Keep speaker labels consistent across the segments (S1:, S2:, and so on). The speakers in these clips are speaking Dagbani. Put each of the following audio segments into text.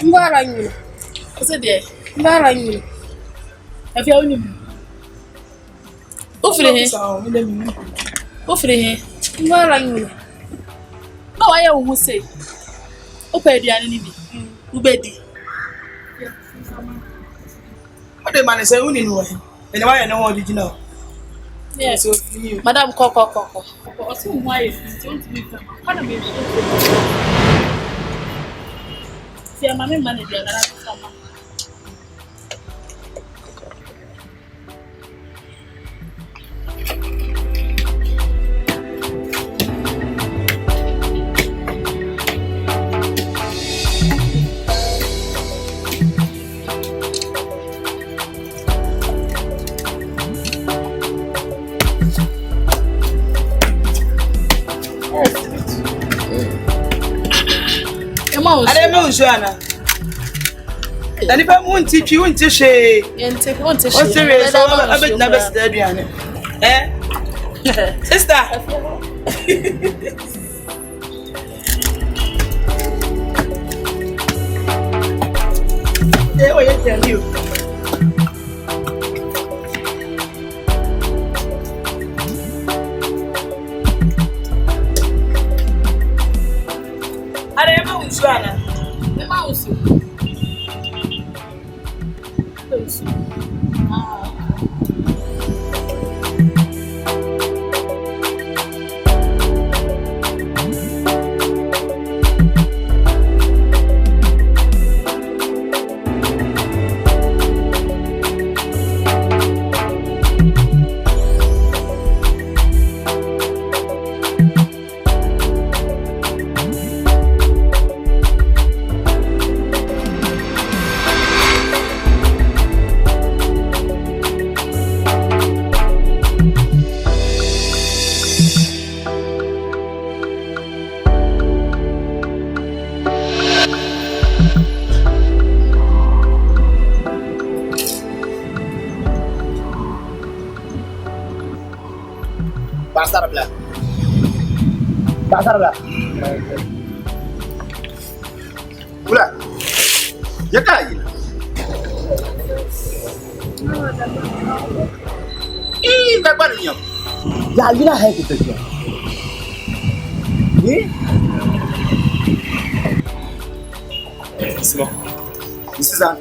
S1: Mbara nyina.
S2: Ɔsɛ deɛ.
S1: Mbara nyina.
S2: Afia wonim. Wofiri he? Wofiri he?
S1: Mbara nyina.
S2: Na wayɛ wo ho sei. Wopɛ aduane no bi. Wobɛdi.
S3: Wode ma ne sɛ woni no wɔ he? Ɛnna wayɛ ne ho ɔde gyina hɔ.
S2: Yes. Madam kɔ kɔ kɔ kɔ. Ɔsɛ wo ho ayɛ fi nti wontumi mfa ma. Kɔ na mehwɛ. Nti ɛma me mma no aduane na mefa ma.
S3: Adɛ mɛ nsuo ana? Na nipa mu nti twi wonti hwee.
S2: Wonte hwee.
S3: Wonti hwee so abɛgyina bɛsida aduane. Eh? Sister. Eh, oye tell you. Adɛ mɛ nsuo ana?
S2: Mɛma wo nsuo. Nsuo. Ah.
S4: Paɣasaribila paɣasaribila wula ya ka a yina ii ka gba di nyam yaa yina hali ti ti ʒiya. Isma. Sisan.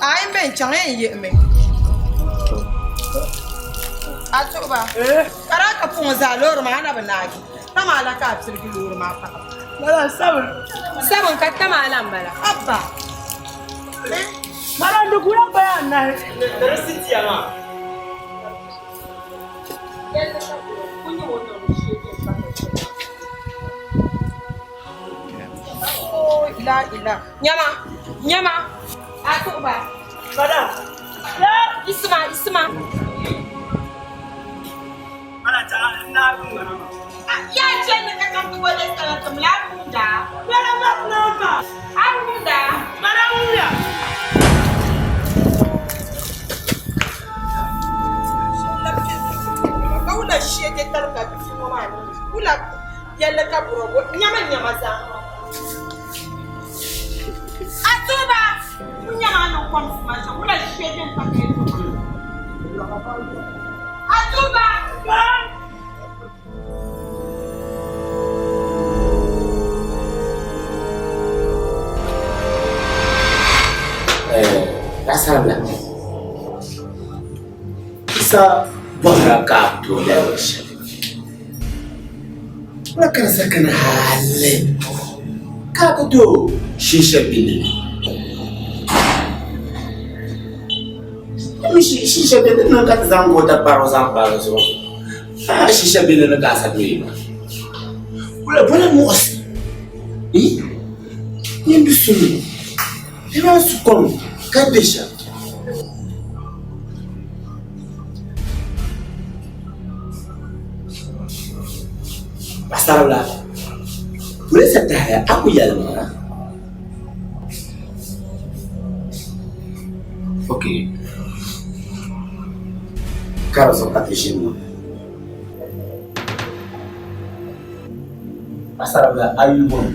S3: A yi bɛn chaŋ yɛn yihimi a tuɣiba ka daa ka puŋ zaa loori maa na bi naagi tama la ka a pirigi loori maa paɣaba sabin ka tama la n bala abba
S5: Madam, di gula gbaya anahi.
S3: La ila nyama nyama a tuɣiba
S5: Madam.
S3: Isma isma
S5: Ala ta na ŋmana ma.
S3: Ya ce ni ka kan wale salatum la bunda.
S5: Madam, ma na ma.
S3: Abunda.
S5: Madam, wuya.
S3: Ka wula shege tarka bi mo ma ni. Wula yalla ka burogo nyama nyama za. Atuba nyama no kom ma sha wula shege pa ke. Atuba.
S6: Nasara Isa bɔhira ka a bi tooi lɛbigi shɛli. Wula ka di sa kana hali ka a ti tooi shisha bini ni. Mi shisha bini ni ka ti zaŋ goota kpari o zaŋ pa di zuɣu. A shisha bini ni ka a sa doyi maa. Wula bɔla muɣisi. Nyin bi sumi. Bɛ maa su kom ka be shɛm. Paɣasaribila, polinsi tahaya a ku yɛli ma? Ok, ka di zuɣu ka ti ʒini ŋɔ. Paɣasaribila, a yuli bɔni?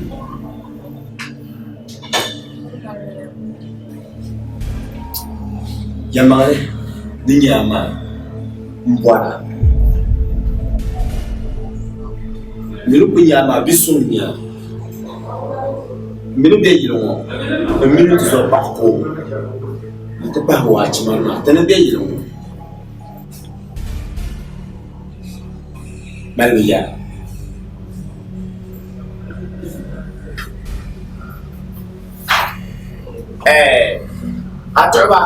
S6: Yɛlimaŋli ni nyɛ a maa m-bɔra. Niriba ku nya a maa bi suŋ nya a. M mi ni be yili ŋɔ, m mi ni ti zo paɣa ko nti pahi waachi mani maa, ti ni be yili ŋɔ. Mali bi yɛra. Ɛɛ a tuɣiba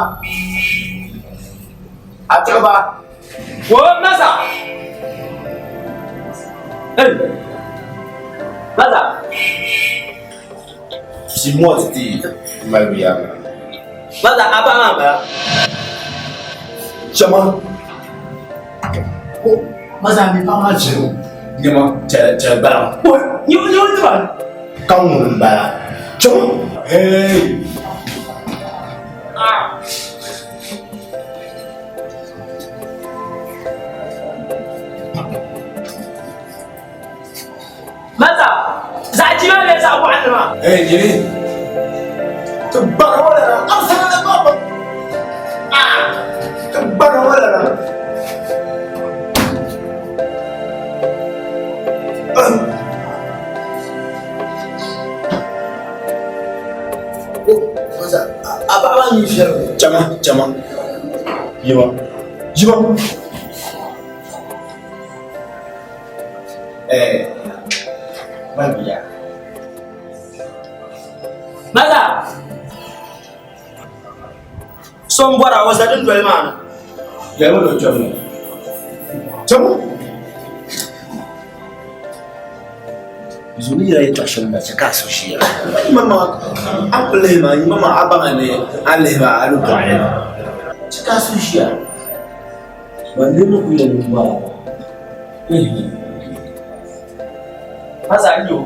S6: a tuɣiba.
S5: Wo maza. Hey. Maza.
S6: Ti mo ti ti mali bi yɛra.
S5: Maza a ba maa bala.
S6: Chama. Ko maza mi pa maa jiro. Nyama chɛ chɛ bala.
S5: Wo ni ni ti ba.
S6: Ka ŋuni n bala. Chama. Hey.
S5: Ah. Maza, zaɣ ji maa bee zaɣ waɣinli maa?
S6: Hey, nyini. Ti bara wala na. Am sana na baba. Ah. Ti bara wala na. Oh, maza, a paɣa maa mi viɛlli. Chama, chama. Yima. Yima. Eh, mali biya.
S5: Maza. So n bɔra o za dundoli maa ni.
S6: Yɛlimi ni o kpɛm na. Chaŋ. Zuli yɛla yɛltɔɣa shɛli na chɛ ka a so ʒiya. Mama, a ku lihi ma, mama a baŋa ni a lihi ma a ni bɔɣili. Chɛ ka a so ʒiya. Ban niriba ku yɛli n bɔra.
S5: Maza n yo.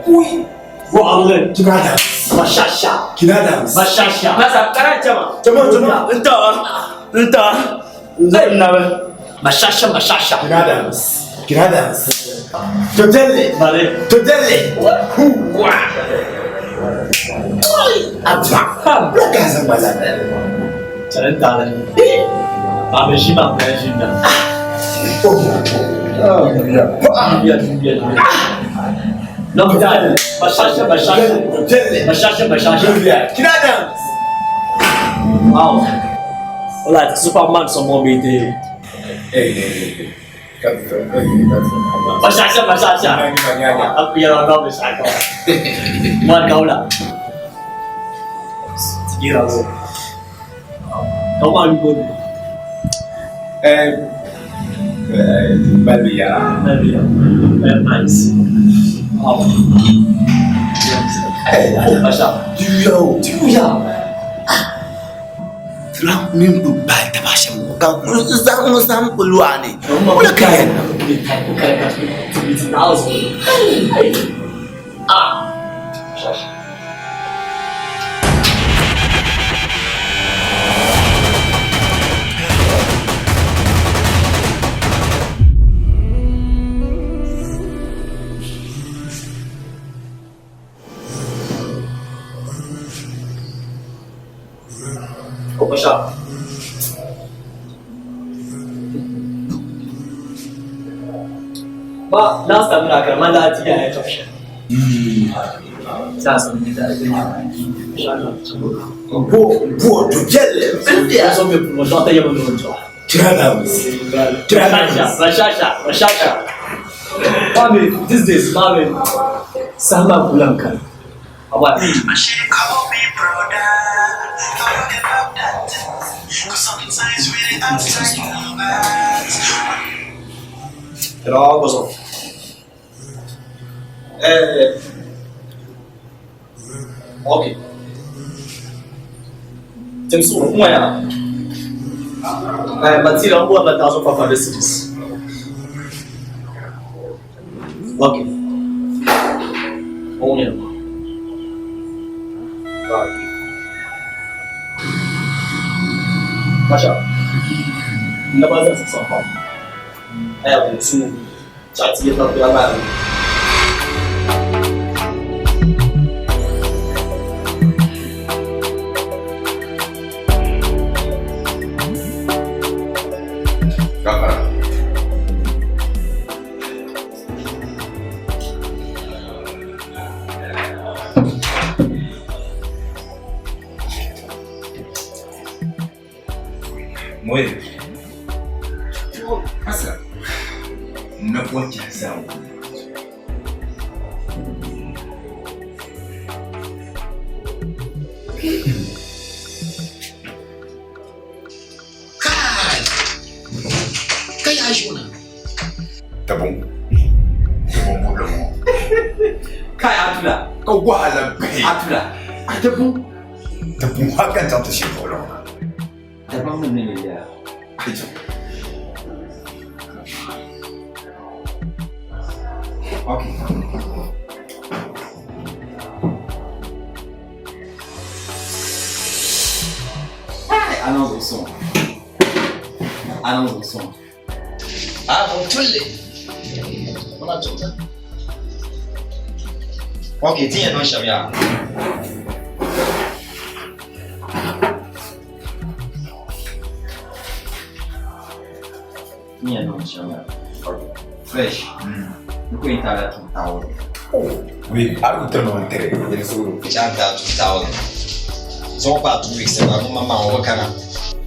S5: Kui. Bɔɣili.
S6: Kina
S5: Mashasha.
S6: Kina dance.
S5: Mashasha. Maza kara chama.
S6: Chama chama.
S5: Nta. Nta. Nta. Nta. Mashasha mashasha.
S6: Kina dance. Kina dance. Totally.
S5: Bale.
S6: Totally. Huwa. Abba. Lakaza malana.
S5: Chana tala. Ba me shima me shima.
S6: Oh.
S5: Yeah, yeah, yeah. No, mashasha mashasha.
S6: Totally.
S5: Mashasha mashasha.
S6: Kina dance.
S5: Wow. Like Superman some more me dey.
S6: Hey, hey, hey.
S5: Mashasha mashasha. Aku yang nak mashasha. Man kau lah. Kira aku. Kau malu pun.
S6: Eh, Mali ya.
S5: Maybe. Very nice. Wow.
S6: Hey,
S5: Masha.
S6: Yo.
S5: Ya.
S6: Trump min bu ba ta ba shi mu ka za mu san kulwa ne. Wala kayan nan.
S5: Ah. Oh, Masha. Ba last time na karama da ti ya ta shi. Sa sun da
S6: Bo bo to jelle.
S5: Ya so me mo ta yabo no jo.
S6: Kina dance.
S5: Mashasha, mashasha, mashasha. Mami, this days, mami. Sama bulan kan. Aba. Hello, bozo. Eh. Okay. James, mo ya. Eh, material mo na 1500 cedis. Okay. Oh, yeah. Right. Masha. Na ba zan sa fa. Ai, su chati ya ta ba.
S4: Gafara. Moye. Asa. Na wace zawo.
S7: Kai! Kai Ashuna.
S4: Tabon. Tabon problem.
S5: Kai Atula.
S4: Ka wahala bai.
S5: Atula.
S4: A tabon. Tabon hakan ta shi problem.
S5: Daban mun ne ya.
S4: Ai. Okay.
S7: Allons au son. Allons au son. Ah, bon, tulle. Voilà, tout ça. Ok, tiens, non, Shamia. Tiens, non, Shamia. Fresh. Nous pouvons aller à 2000.
S4: Oui, I don't know what to
S7: Chanta 2000. So pa 2 weeks ba kuma ma wa kana.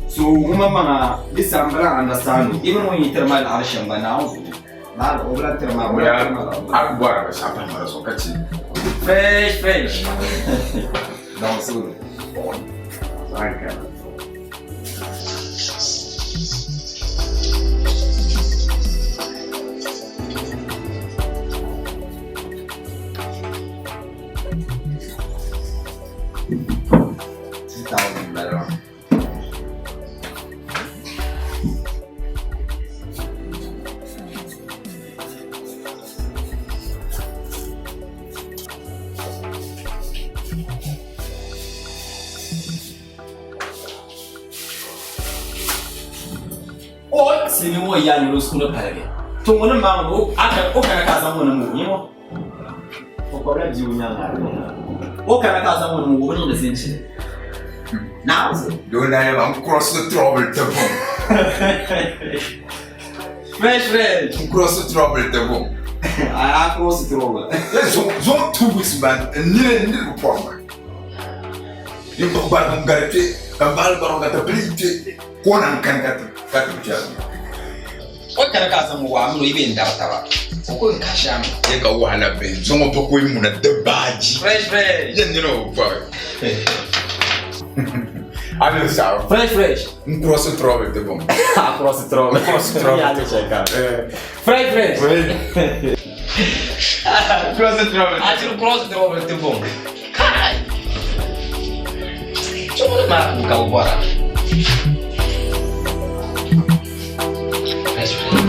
S7: So kuma ma this ambra understand even when you tell my arshan ba na. Lala o bila tiri maa, o
S4: O
S7: bila
S4: ya
S7: tiri maa.
S4: a ku bɔra ka shɛɣu pahi ma di zuɣu ka che.
S7: Fresh, fresh.
S4: Daŋ suɣuli. Zaŋ kana.
S7: $2,000 bala maa.
S5: O silimiin ŋɔ yaa nyɛla o suhu ni paligi. To ŋuni m-maa ŋɔ, o a kana o kana ka a zaŋ ŋuni m-mo nyɛ ŋɔ. O kpabila bia o nyaaŋa o kana ka a zaŋ ŋuni m-mo o bi niŋdi zinchili. Naawuni.
S4: Doo n daa yɛli ma n cross the trouble tibum.
S7: Fresh, fresh.
S4: N cross the trouble tibum.
S7: A cross the trouble.
S4: Zuŋɔ 2 weeks ba n nini n nini bi pɔri ma. N gbarigi n gari kpe ka n baɣali gbarigu ka ti pili kpe ka o na n kani ka ti ka ti kpɛri.
S7: O kana ka a zaŋ ŋɔ waa mini o yi bee n-dari taba. O ko n kashi a mi.
S4: Yɛ ka wahala be zuŋɔ bakɔi muna di baaji.
S7: Fresh, fresh.
S4: Yɛ nini o pɔri. A ni saɣim.
S5: Fresh, fresh.
S4: N cross the trouble tibum.
S5: A cross the trouble.
S4: N cross the trouble.
S5: Ya ni chɛ ka. Fresh, fresh.
S4: Cross the trouble.
S7: A chiri cross the trouble tibum. Kai! Chuɣu maa ka o bɔra. Fresh, fresh.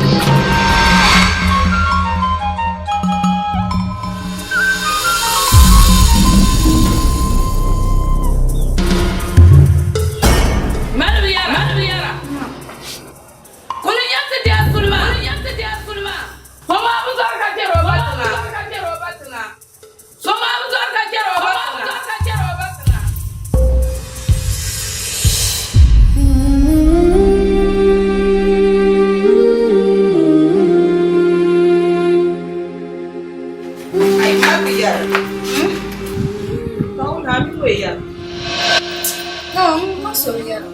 S2: Mali bi yɛra. Mali bi yɛra. Kuli nyɛ ti di a suli maa. Kuli nyɛ ti di a suli maa. So maa bi zɔri ka chɛri o ba tiŋa. Ka chɛri o ba tiŋa. So maa bi zɔri ka chɛri o ba tiŋa. Ka chɛri o ba tiŋa.
S3: Ai a bi yɛra. Ka o na mi o yɛra.
S1: No, ma so bi yɛra.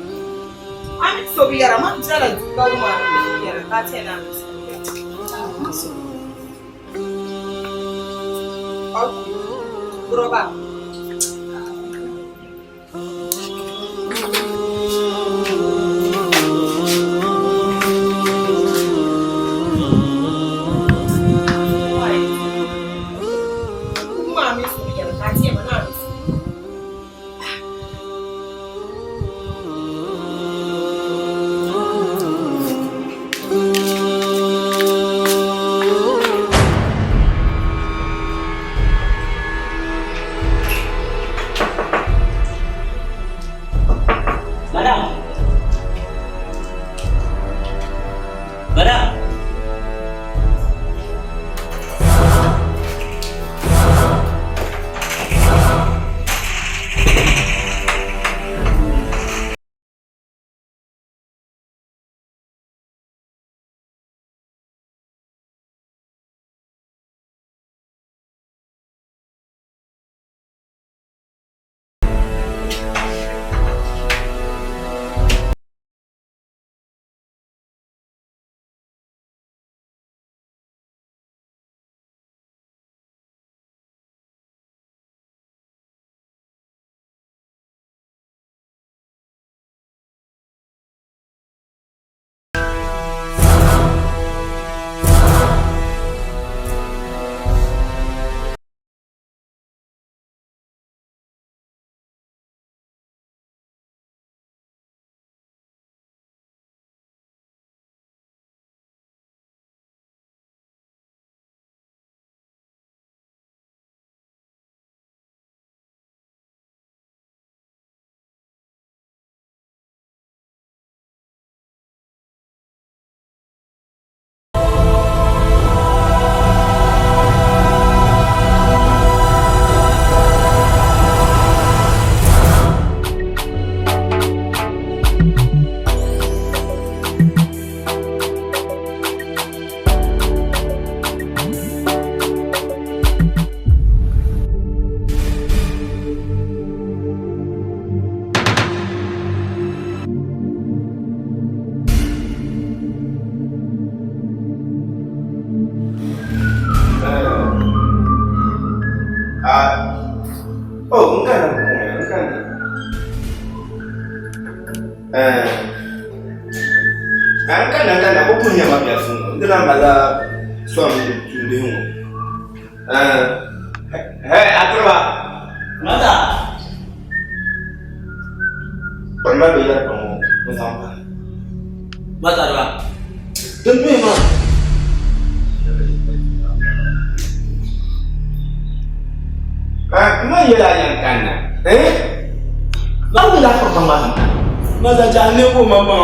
S3: A mi so bi yɛra, ma biɛla ka o maa bi yɛra ka ti na mi so bi yɛra.
S1: Ma so.
S3: Okay. Roba. Kuma mi so bi yɛra ka ti ma na mi so.
S6: N kanna n kanna ko puhi nyɛma biɛlifu ŋɔ n di lahi malila sɔŋ tuumbihi ŋɔ. Hɛ Atiriba.
S5: Mata.
S6: Kpuɣi ma binyɛri kpaŋ ŋɔ n zaŋ pahi.
S5: Mata diba.
S6: Din duhi maa. Ma yɛla a yɛn kanna. Eh? Ma wula ka kpaŋ maa zaŋ pahi.
S8: Mata cha ne wo mama.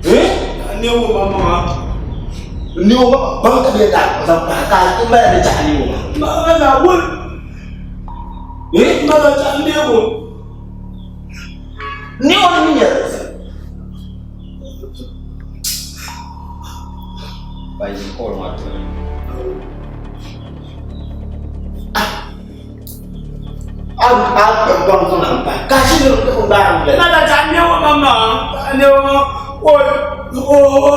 S6: Eh?
S8: Ne wo mama.
S6: Ni o ma baŋ ka bɛ daa zaŋ pahi ka a mali di chahi ni o ma.
S8: Mata wo.
S6: Eh?
S8: Mata cha ne wo.
S6: Ni o ni nyɛ
S7: Bayi call maa tuni.
S6: A a baŋ zaŋ pahi ka a shiri n baari n bala.
S8: Mata cha ne wo mama. Ne wo ma. O o o.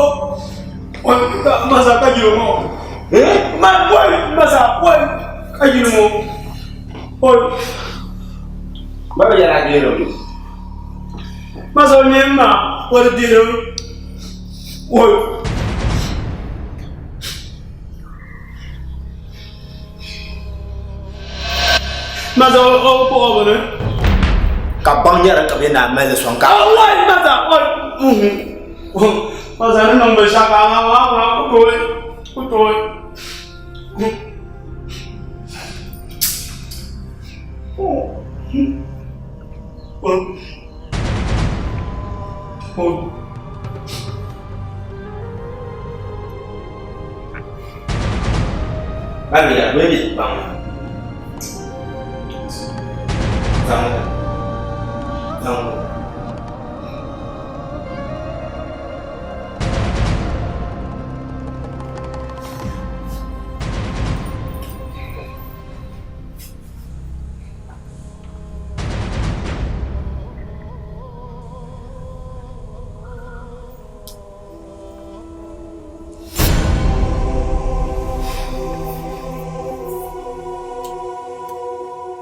S8: Masa ka jiro mo.
S6: Eh?
S8: Ma boy masa boy ka jiro mo. Boy.
S6: Ba bi yɛra deero.
S8: Masa ne ma wala deero. Boy. Masa o ko o ne.
S6: Ka baŋ nyɛra ka bɛ na mali sɔŋ ka.
S8: Ah wai masa wai. Masa ni niŋ binshɛɣu ka a maa maa ku tooi ku tooi.
S6: Ba bi yɛra bɛ bi baŋ. Zaŋ zaŋ.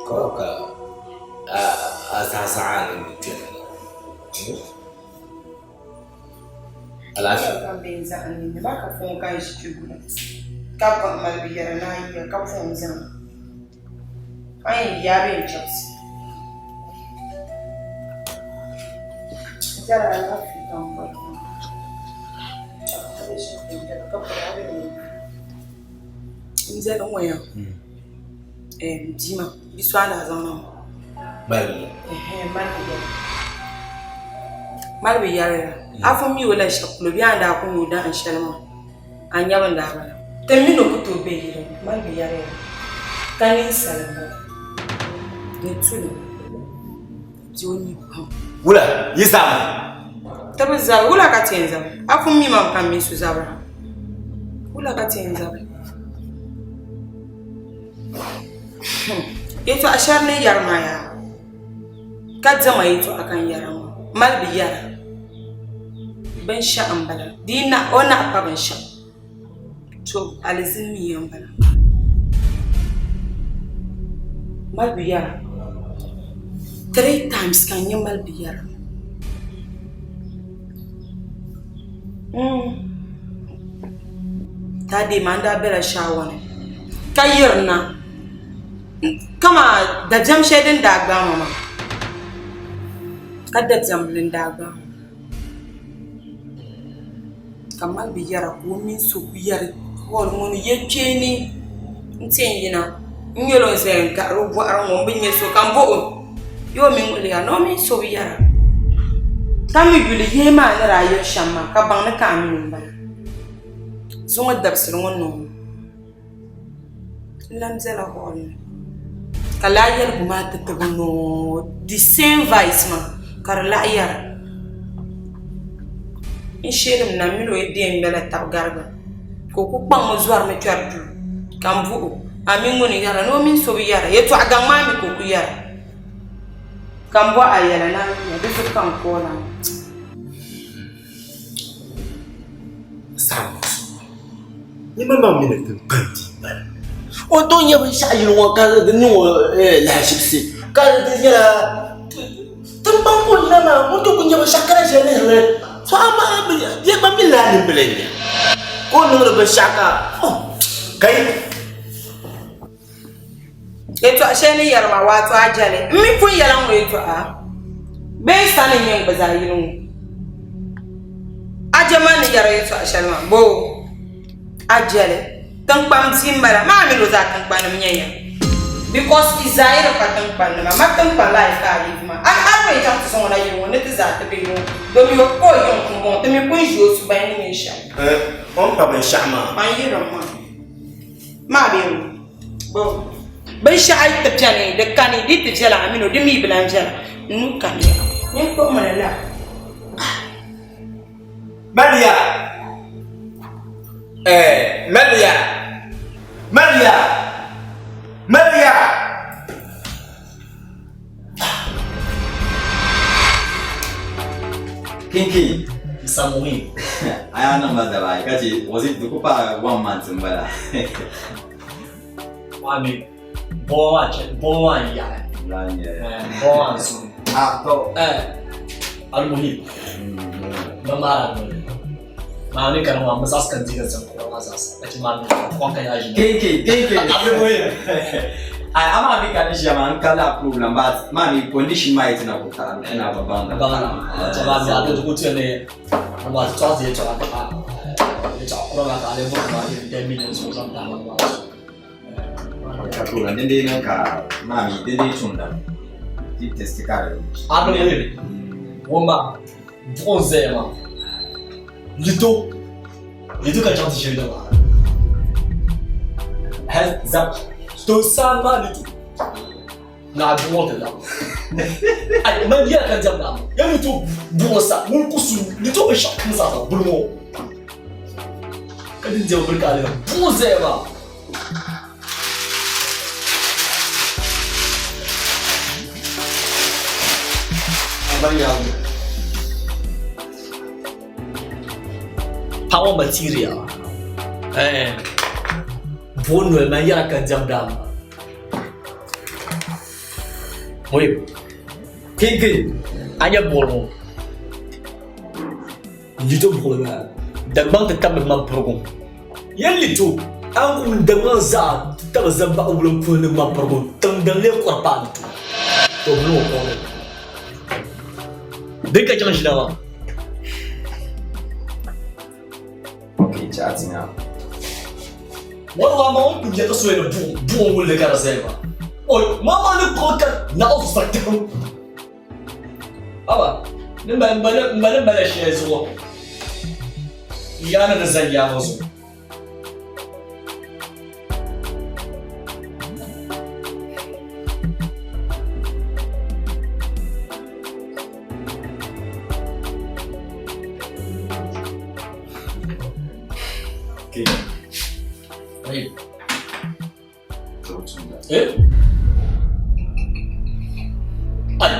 S6: Ka ka a zaɣa zaɣa ni kpɛna la. Alaafee.
S3: Ka bɛ zaɣa ni ba ka fɔŋ ka ʒi kpe gula ka kpuɣi mali bi yɛra ni a yiya ka fɔŋ zaŋ a yɛn yaa bee n-chɛbisi. N tɛri alaafee ka n bɔri n zali ŋɔ ya bia maa bia so a ni daa zaŋ na maa mali bi yɛri ya a pun mi o la shɛli polo bee a ni daa ku mi o dahin shɛli maa a nya bin daa bala ti mi ni o ku tooi be yili ŋɔ mali bi yɛri ya ka ninsal m-bala ni tulim bia o ni pam.
S6: Wula yi zabiri?
S3: Ti bi zabi wula ka ti yɛn zabi a pun mi ma ka m mi so zabira wula ka ti yɛn zabi yɛtɔɣa shɛli ni yɛri maa yaa ka diɛma yɛtɔɣa ka n yɛra ŋɔ mali bi yɛra binshɛɣu m-bala di yi o naɣi pa binshɛɣu to alizini mi yɛn bala mali bi yɛra 3 times ka n nyɛ mali bi yɛra that day maa n daa bela shower ni ka yirina kaman dabiɛm shɛli din daa gbaai ma maa ka dabiɛm din daa gbaai ma ka mali bi yɛra ka o mini so ku yɛri hɔɔli ŋɔ ni yɛlkpeeni n-ti yɛn yina n nyɛla o ni zaya n-gahiri o bɔhiri ŋɔ m bi nya so ka m bɔh o yoo o mini ŋɔ yɛra ni o mini so bi yɛra ka mi yuli yihi maa ni daa yɛri shɛm maa ka baŋ ni ka a mini o m-bala zuŋɔ dabisili ŋɔ niŋ n lan bela hɔɔli ni ka lala yɛligu maa ti tibi noo the same vice maa ka di lahi yɛra n sheeni na m mini o yi bɛ n-ŋmɛla taba gariga ka o kuli kpaŋmi zɔrimi kpɛri duu ka m buhi o a mini ŋuni yɛra ni o mini so bi yɛra yɛltɔɣa gaŋ maa mi ka o kuli yɛra ka m bɔhi a yɛla ni a yuya di zuɣu ka n kooli a.
S6: Saɣim Niriba maa mi ni tiŋkpan di bala. O tooi nya binshɛɣu yili ŋɔ ka di niŋ o lahaʒibisi ka di nyɛla ti Tiŋkpaŋ ka o yina maa, o ni ti kuli nya binshɛɣu ka di ʒiya lihiri li. To amaa bia gba mi laa nimbila n-nya ka o niŋdi binshɛɣu ka oh kai.
S3: Yɛtɔɣ shɛli ni yɛri ma waato a jɛli m mi pun yɛla ŋɔ yɛtɔɣa bee sani n-nyɛ n gba zaa yili ŋɔ. A je ma ni yɛri yɛtɔɣ shɛli maa boo? A jɛli tiŋkpan bia m-bala maa mini o zaa tiŋkpannim nyɛ ya because i zaa yi di pa tiŋkpannima ma tiŋkpan la yi ka a leegi maa. A a ni yɛn chaŋ ti zaŋ o na yili ŋɔ ni ti zaa ti be yili ŋɔ domi o ka o yiŋ pumpɔŋɔ ti mi pun ʒi o subahi ni nyɛ shɛm.
S6: O ni pa binshɛɣu maa.
S3: Man yirim maa. Maa bee ŋɔ. Bo binshɛɣu yi ti beni di kani di ti viɛla a mini o di mi bi lan viɛla n nuu kani ya. Nyin kpuɣimi li la.
S8: Maria! Eh, Maria! Maria! Maria!
S5: Kinki.
S9: Samuhi.
S5: Aya niŋ ma daba ayi ka che was it di ku paai one month n bala.
S9: Wami bɔɔ maa che bɔɔ maa n yaɣi. Bɔɔ maa n su.
S5: Ah to.
S9: Eh almuhim. Ma maara noli. Maa ni kana maa mi zaɣisi ka n diga zaŋ kuɣa maa zaɣisi ka che maa mi kuɣa ka yaa ʒini.
S5: Kinki kinki. Almuhim. Ai ama mi ka ni ʒiya maa n ka la problem but maa mi condition maa yi ti na ku karim ina ba baŋda.
S9: Baŋda. Che maa mi a di ku tuya ni maa ti tɔɣisi yɛltɔɣa ka yɛltɔɣa kura maa ka a lee bɔri maa ni 10 million zuɣu zaŋ tahi ma maa.
S5: Ka problem din dee niŋ ka maa mi din dee tumda ti test ka di.
S9: A ni wuhiri ŋun maa buɣim zaya maa lito lito ka chaŋ ti ʒiri na maa hali zab to saa maa lito naa buɣim ti laɣim ai man yɛla ka diɛm naa ya lito buɣim sa ŋun ku su lito binshɛɣu kam zaa zaa buli ŋɔ ka din diɛm biri ka a lihiri buɣim zaya maa. Power material. Eh. Buɣim noli man yɛla ka diɛm daa maa. Wait. Kinki, a nyɛ buɣili ŋɔ. Lito buɣili maa Dagbaŋ ti tabili ŋmani pirigu. Yɛli Lito, a ni kum Dagbaŋ zaa ti tabi zani baɣi wulimpuhili ni ŋmani pirigu tiŋ din lee kɔri paai Lito. To bɛ niŋ o kɔŋli. Din ka chaŋ ʒina maa.
S5: Okay, chatting up.
S9: Wani wa ma ŋun kuli yɛ ka soya ni buɣim buɣim wulli ka di zaya maa. Oi, ma maa ni kpuɣi ka naɣ zuɣusaa Aba, ni mali mali mali mali shɛli zuɣu yaani ni zan yaa ŋɔ zuɣu.
S5: Okay.
S9: Hey. Eh? Ai.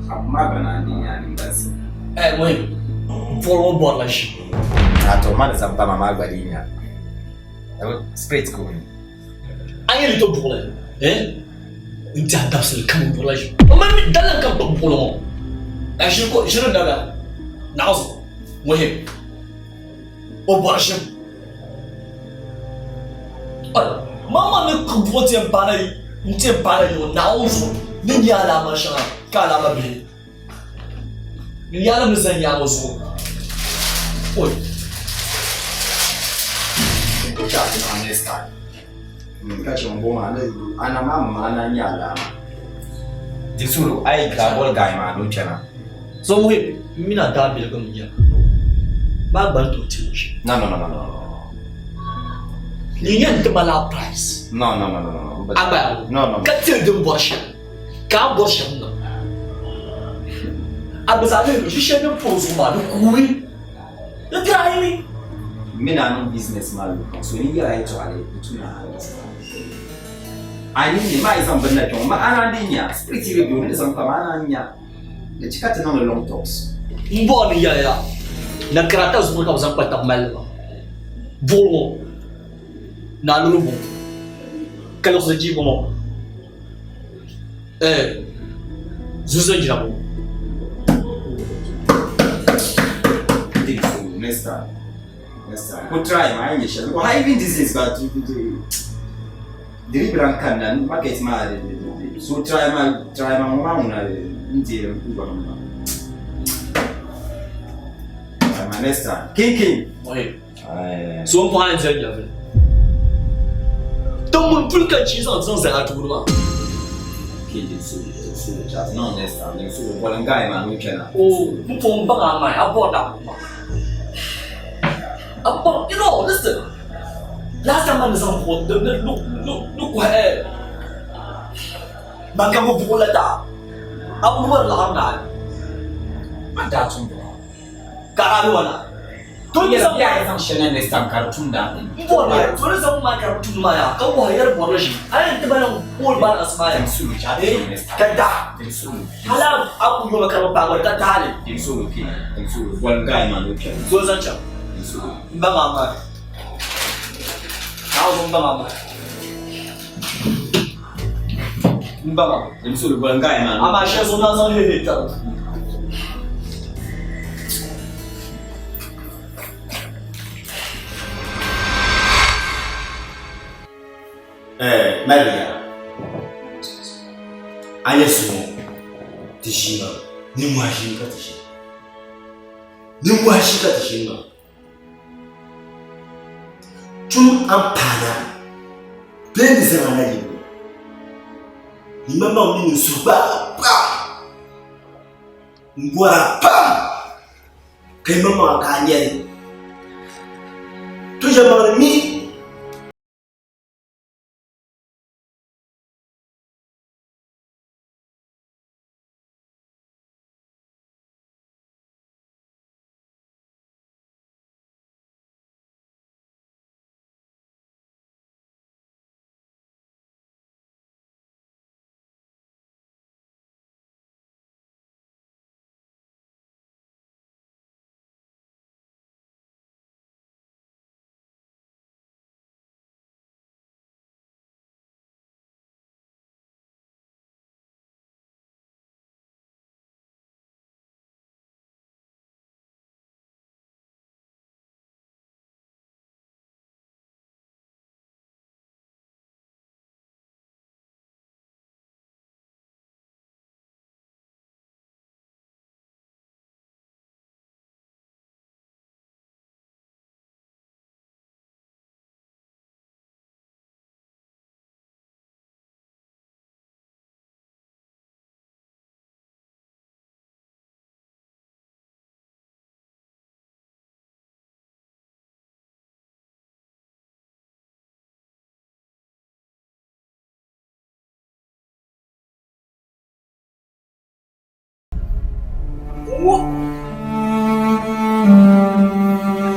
S5: Amma bana ni ya ni basi.
S9: Eh, wai. Bɔrɔ bɔrɔ la ʒi.
S5: A to ma ni zaŋ pa ma maa gba di nya. Straight ko.
S9: An yɛli to buɣuli. Eh? N ti a dabisili kam bɔrɔ la ʒi. O mali mi dalan kam kpa buɣuli ŋɔ. A ʒiri ko ʒiri daga. Naɣazu. Muhim. O bɔri ʒim. Mama ni buɣi ti yɛn paana yi n ti yɛn paana yi ŋɔ Naawuni zuɣu ni nyɛ alaama shɛŋa ka alaama bihi ni yaala ni zani yaŋɔ zuɣu oi.
S5: Ka chɛ ŋun bɔŋɔ maa ana maa mi maa na nyɛ alaama di sulu a yi daa boli gai maa ni o kpɛna.
S9: So wuhi m mini a daabiligim n-nyɛ maa gba ni tooi ti o ʒim.
S5: No, no, no, no, no, no.
S9: Ni yɛn ti ma la price.
S5: No, no, no, no, no.
S9: A gba yaa
S5: No, no.
S9: Ka tiri din bɔri shɛm ka a bɔri shɛm niŋ. A bi zaa lihiri ʒi shɛli din pa o zuɣu maa di kuui. Di diri a yi mi.
S5: Mini a niŋ business maa luɣi kam so ni yɛla yɛltɔɣali di tu ni a understand. A ni nya maa yi zaŋ bini na kpɛŋɔ ma a naan di nya spirit yi bi be o ni zaŋ kpa ma a naan nya. Di chɛ ka ti niŋdi long talks.
S9: M bɔri ni yɛliya, na karata zuɣu ka bɛ zaŋ kpa tab mali li maa. Buɣili ŋɔ, Naa Lolo ŋɔ, ka liɣisi jii ŋɔ, eh, Zuza jina ŋɔ.
S7: Next time. Next time. Ku try ma yin shɛli. Because even these days ba delivery kan na market ma so try ma try ma ŋɔ maa ŋuna n deeri n Uber ŋɔ maa. Try ma next time. King king.
S9: Muhim. So n kɔŋa n zali nyɛvili. Ti ŋun puli ka chi zaŋ zaŋ zali a tooni maa. Oh, n pun baŋ a mai, a bɔri daa maa. A bɔri, you know, listen. Last time man zaŋ buɣu, ni ni ni ni kɔhi eh, man ka bi buɣu la daa. A bi bɔri laɣim naai.
S7: Man daa tum buɣu.
S9: Ka a ni wana. To ni zaŋ
S7: ya zaŋ shɛli na next time ka di tumda.
S9: N bɔri ya, to ni zaŋ maa ka di tum maa ya, ka wahi yɛri bɔrili ʒi. A yɛn ti ba na bool balance maa ya. Ka da. Hali a ku yoma ka bi paagi ka taali. So zaŋ chaŋ. N ba maa maa. Naawuni n ba maa maa. N ba maa. Amaa shɛli zuɣu na zaŋ hehe tari.
S6: Eh, Maria, a nyɛ suŋɔ ti ʒii maa nimmohi ʒii ka ti ʒii nimmohi ʒii ka ti ʒii maa Tum a ni paana bee ni zaŋ a na yili ŋɔ ni maŋmaŋ mini n suhu gbaai pam m-bɔr a pam ka yi maŋmaŋa ka a nya li. To yɛlimaŋli mi.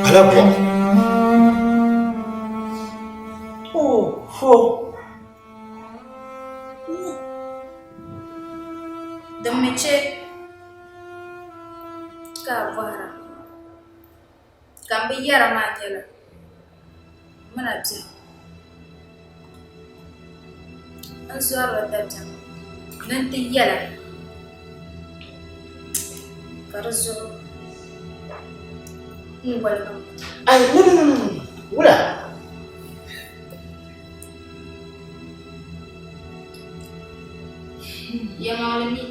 S6: Ala bɔ.
S3: Oh, ho.
S1: Din mi chɛ ka a bɔhira ka m bi yɛra maa nyɛla m mini a biɛhigu n zɔrila dabiɛm ni n ti yɛl a ka di zuɣu n woligi m maŋa.
S6: Ai, no, no, no, no, no, wula?
S1: Yɛlimaŋli mi,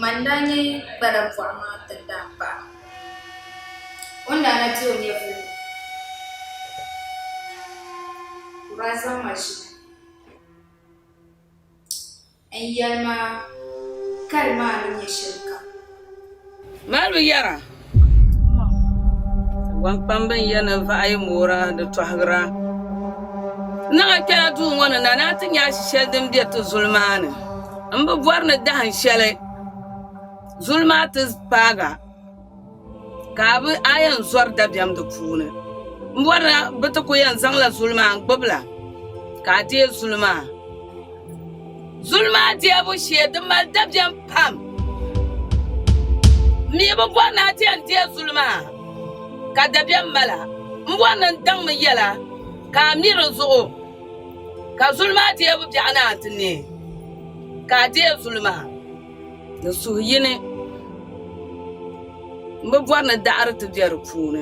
S1: man daa nyɛ kpala bɔɣu maa tindaanpaɣa. O ni daa na be o nyɛvili ni, o daa zaŋ ma ʒili n-yɛli ma kali maa ni nyɛ shɛlikam.
S2: Mali bi yɛra, Gbankpamba n-yɛli ni vaɣi moora di tɔhigira. Niŋ a kpɛla duu ŋɔ ni na ni a ti nya ashi shɛli din be ti zuli maa ni. M bi bɔri ni dahin shɛli zuli maa ti paag a ka a bi a yɛn zɔri dabiɛm di puuni. M bɔri ni bɛ ti ku yɛn zaŋla zuli maa n-gbibi la ka a deei zuli maa. Zuli maa deebu shee di mali dabiɛm pam. M mi bi bɔri ni a ti yɛn deei zuli maa ka dabiɛm mal a. M bɔri ni n daŋmi yɛl a ka a mi di zuɣu ka zuli maa deebu biɛɣu ni a ti neei ka a deei zuli maa ni suhu yini. M bi bɔri ni daɣiri ti be di puuni.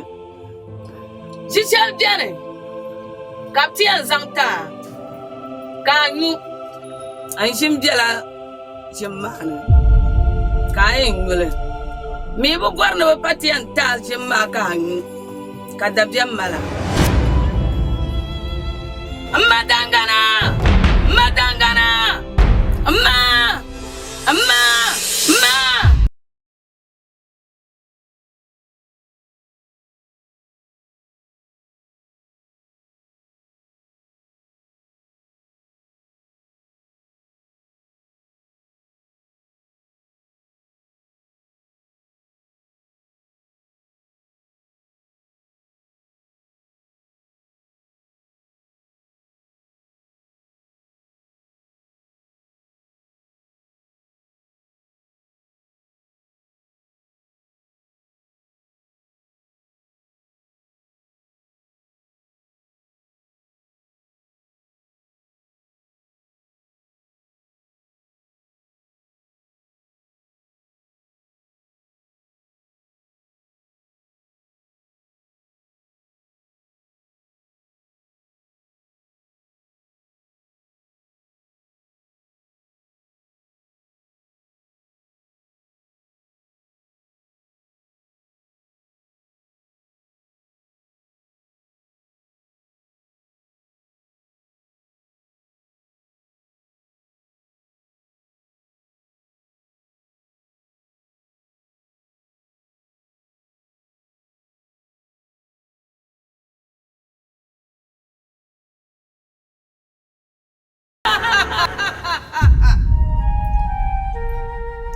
S2: Ʒi shɛli beni ka bɛ ti yɛn zaŋ ti a ka a nyu, a ni ʒini bela ʒim maa ni ka a yɛn nyu li. M mi bi bɔri ni bɛ pa ti yɛn ti a ʒim maa ka a nyu ka dabiɛm mali a. M ma Dangana! M ma Dangana! M ma! M ma! M ma!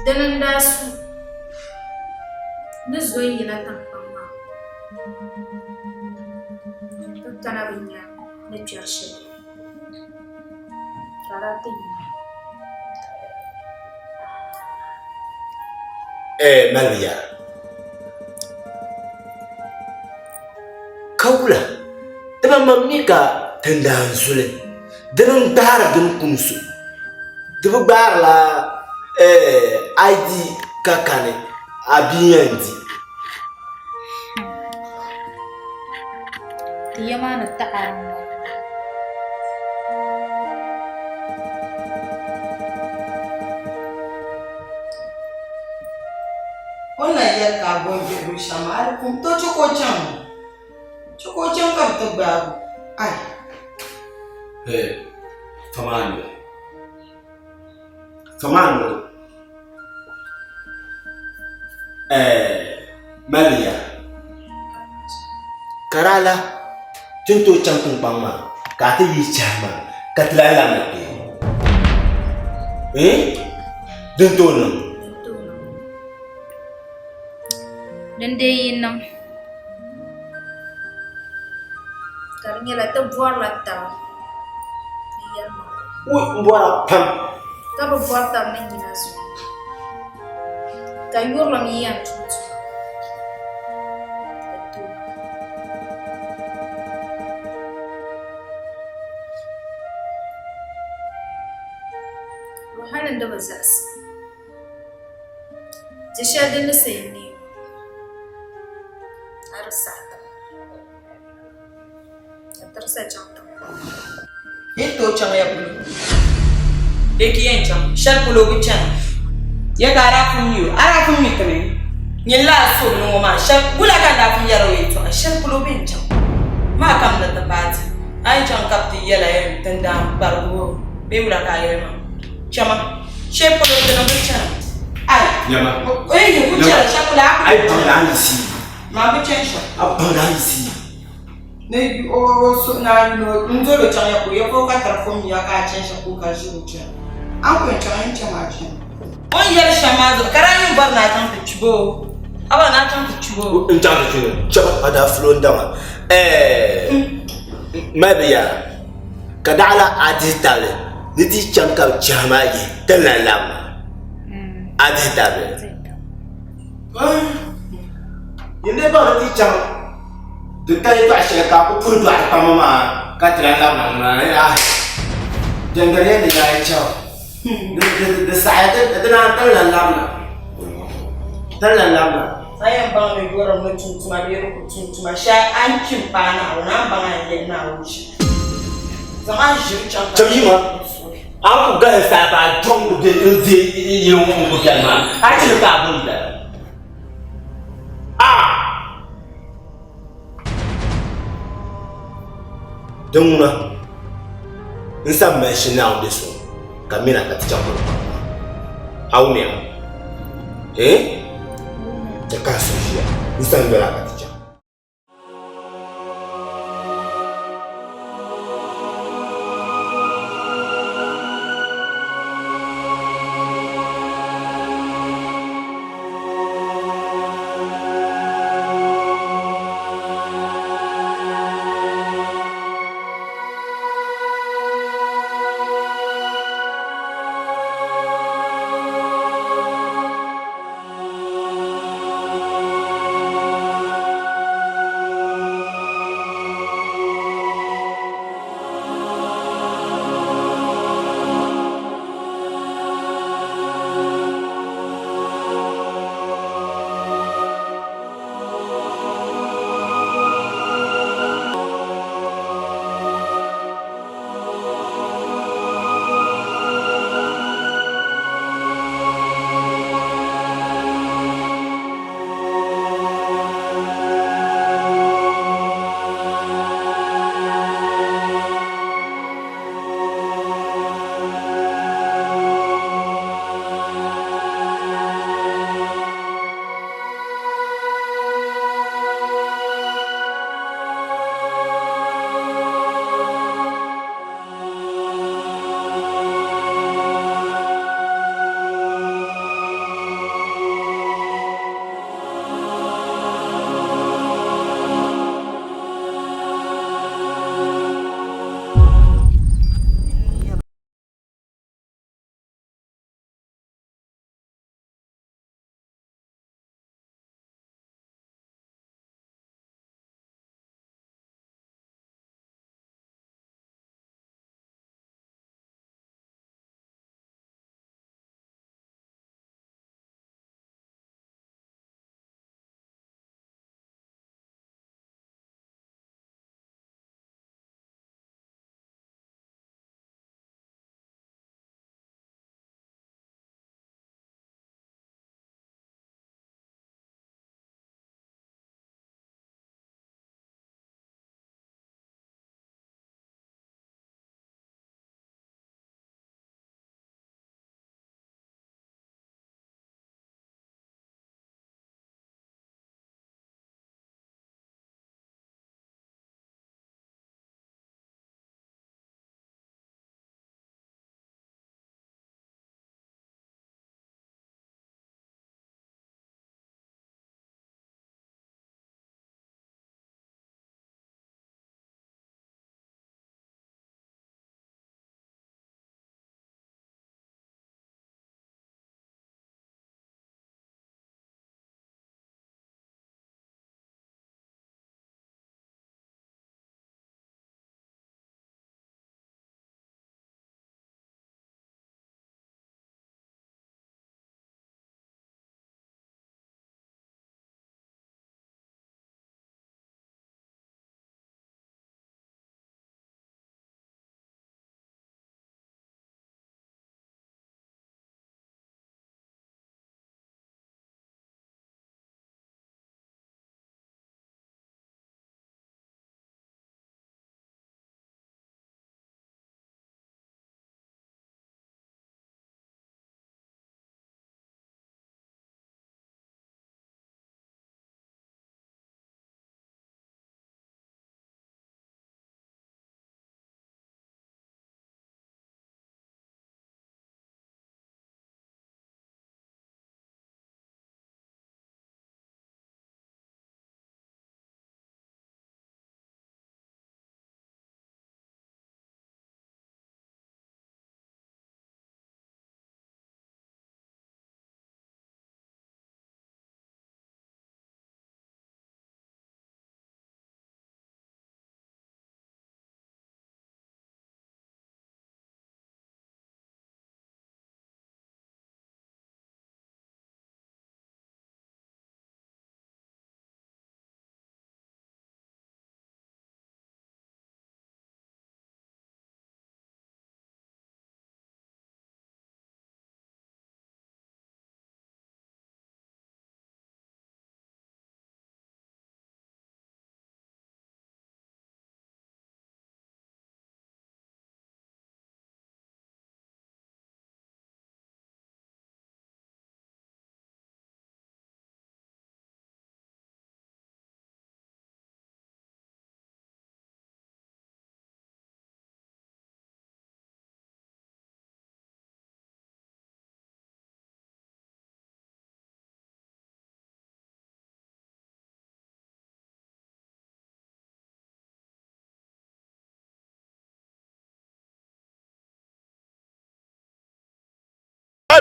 S1: Dini n-daa su ni zo n-yina tiŋkpaŋ maa ka kana bɛ nya ni kpɛri shɛli ka daa ti yina.
S6: Ɛɛ maliya ka wula ti maŋmaŋ mi ka tindaan zuli Dini n-gbaari din kum so, di bi gbaarila ID ka kani a bia yɛn di.
S1: Ti ya maa ni taɣi a ni ŋɔ.
S3: O ni na yɛli ka a bo n-vihi binshɛɣu maa, a di kum, to chɛ ka o chaŋ. Chɛ ka o chaŋ ka bɛ ti gbaag o. Ai!
S6: Hey, Famaano. Famaano. Eh, Maria. Karala, ti ni tooi chaŋ tiŋkpaŋ maa ka a ti yi chahi maa ka ti lahi labina kpe. Eh? Din tooi niŋ.
S1: Din dee yi niŋ. Ka di nyɛla ti bɔrila taba ni yɛlimaŋli.
S6: Ui, m bɔra pam.
S1: Ka bi bɔri taba ni nyina zuɣu, ka yurilim yi yɛn tum tuma, di tooi niŋ. Hali n di bi zaɣisi. Di shɛli din ni sayi neei a di saɣi ti ma, ka tirisa chaŋ tiŋkpaŋ.
S3: Yi ni tooi chaŋ ya polo? Bee ka yɛn chaŋ shɛli polo bi chana? Ya ka a daa pun mi o? A daa pun mi ti mi? Nyini lala sobili ŋɔ maa shɛli wula ka n daa pun yɛri o yɛltɔɣa shɛli polo bee n-chaŋ maa kam ni ti paai ti? A ni chaŋ ka bɛ ti yɛla ya tindaan kparigu bee wula ka a yɛli maa? Chama. Shɛli polo dini bi chana. Ai.
S6: Nyama.
S3: Ei, ku chana shɛli polo a ku.
S6: Ai baŋda a yisi.
S3: Maa bi chani shɛm.
S6: A baŋda a yisi.
S3: Ni o suhu na yino n doli o chaŋ ya polo ya polo ka tari fom ya ka a chani shɛli polo ka ʒiri o chana. A ni ku yɛn chaŋ n chama a chana. O ni yɛli shɛm maa zuɣu ka daa nyin bɔri ni a chaŋ ti chibi o. A bɔri ni a chaŋ ti chibi o.
S6: N chaŋ ti chibi o. Chama a daa fulo n daŋa. Ɛɛ mali bi yaa. Ka daɣila a dihi tabili ni di chaŋ ka bɛ chahi maa yihi ti lan labi maa, a dihi tabili. Yin dii baŋ ni ti chaŋ ti ta yɛtɔɣ shɛli ka a ku puhi dɔɣiri kpamba maa ka ti lan labina ŋuna ni ahi jɛngariya ni yaa yi chaŋ di saɣiya ti naan ti lan labina ti lan labina.
S3: A yɛn baŋ ni yurilim ni tum tuma bee di ku tum tuma shɛli a ni kpi m-paai Naawuni, a ni baŋ a ni yɛli Naawuni shɛm. Zaŋ a ʒiri chaŋ ka
S6: Cham yima, a ni ku gahi saha ka a jɔŋ bɛ n-deei yili ŋɔ n-ku biɛni maa, a ti ni ka a bo yila. Ah! Din ŋuna, n sa mali shili Naawuni be suŋ ka m mina ka ti chaŋ polo pam maa. A wumiya? Eh? Chɛ ka n suhu ʒiya. N sa n-yɔli a ka ti chaŋ.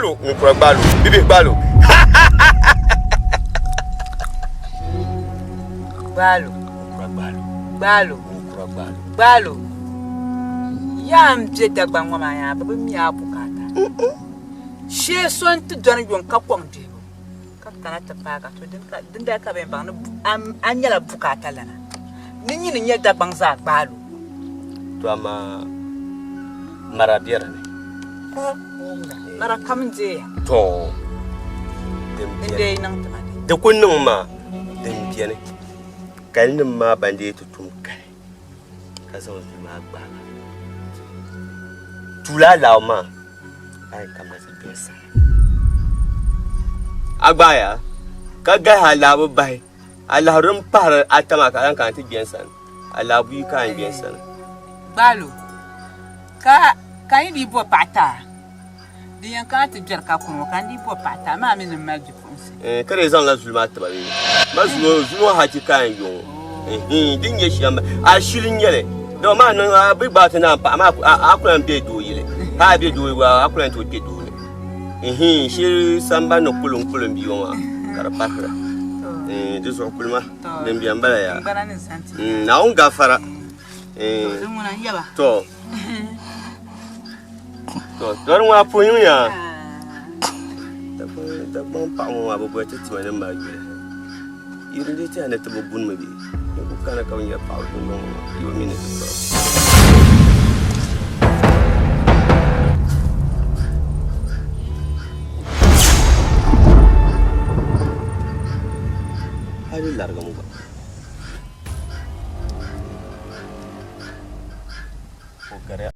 S6: Gbaalo ninkura gbaalo bibihi gbaalo.
S3: Gbaalo.
S6: Ninkura gbaalo.
S3: Gbaalo.
S6: Ninkura gbaalo.
S3: Gbaalo. Yaa n be Dagbaŋ ŋɔ maa yaa bɛ bi mi a bukaata. Shee so n-ti dɔni yuŋ ka kɔŋ dihibu ka kana ti paagi a to dindali ka bɛ yɛn baŋ ni a nyɛla bukaata lana ni nyini n-nyɛ Dagbaŋ zaa gbaalo.
S6: To amaa mara be di ni.
S3: Mara kam n-deeya.
S6: To din
S3: beni. N-deei niŋ ti ma di.
S6: Di ku niŋ ma din beni kalinim maa ban deei ti tum kali ka zaŋ zuli maa gbaai ba. Tuuli alawo maa a yɛn kamina ti kpe n sani. A gbaaya ka gahi alawo bahi alahi din pahiri ata maa ka a lan kana ti kpe n sani. Alawo buyi ka a yɛn kpe n sani.
S3: Gbaalo, ka ka yi dii bo paɣa ti a, di yɛn kana ti gbɛri ka kuni o ka n dii bo paɣa ti a, maa mi ni m mali bipuɣinsi.
S6: Ka di zaŋla zuli maa tiba bee? Ma zuli ŋɔ hachi ka a yɛn yo ŋɔ. Din nyɛ shɛm a shili n-nyɛ li. Dama maa niŋ a bi gbaai ti naan paɣa maa a ku lan be doo yili. Hali a be doo yili gba a ku lan tooi kpe doo ni. Shili samban ni kulim kulim bia ŋɔ maa ka di parihira. Di zuɣu kulima din beni m-bala yaa. Naawuni gafara. To to dɔri ŋɔ a puhi yiŋ yaa. Dagbaŋ paɣa ŋɔ maa bi boli ti tima ni mali yuli. Yi di lee tɛha ni ti bi bunimi bee? N ku kana ka bi nya paɣaba dundɔŋ ŋɔ maa, yi bi mi ni ti kpɛra. Hali larigim gba. O gariya.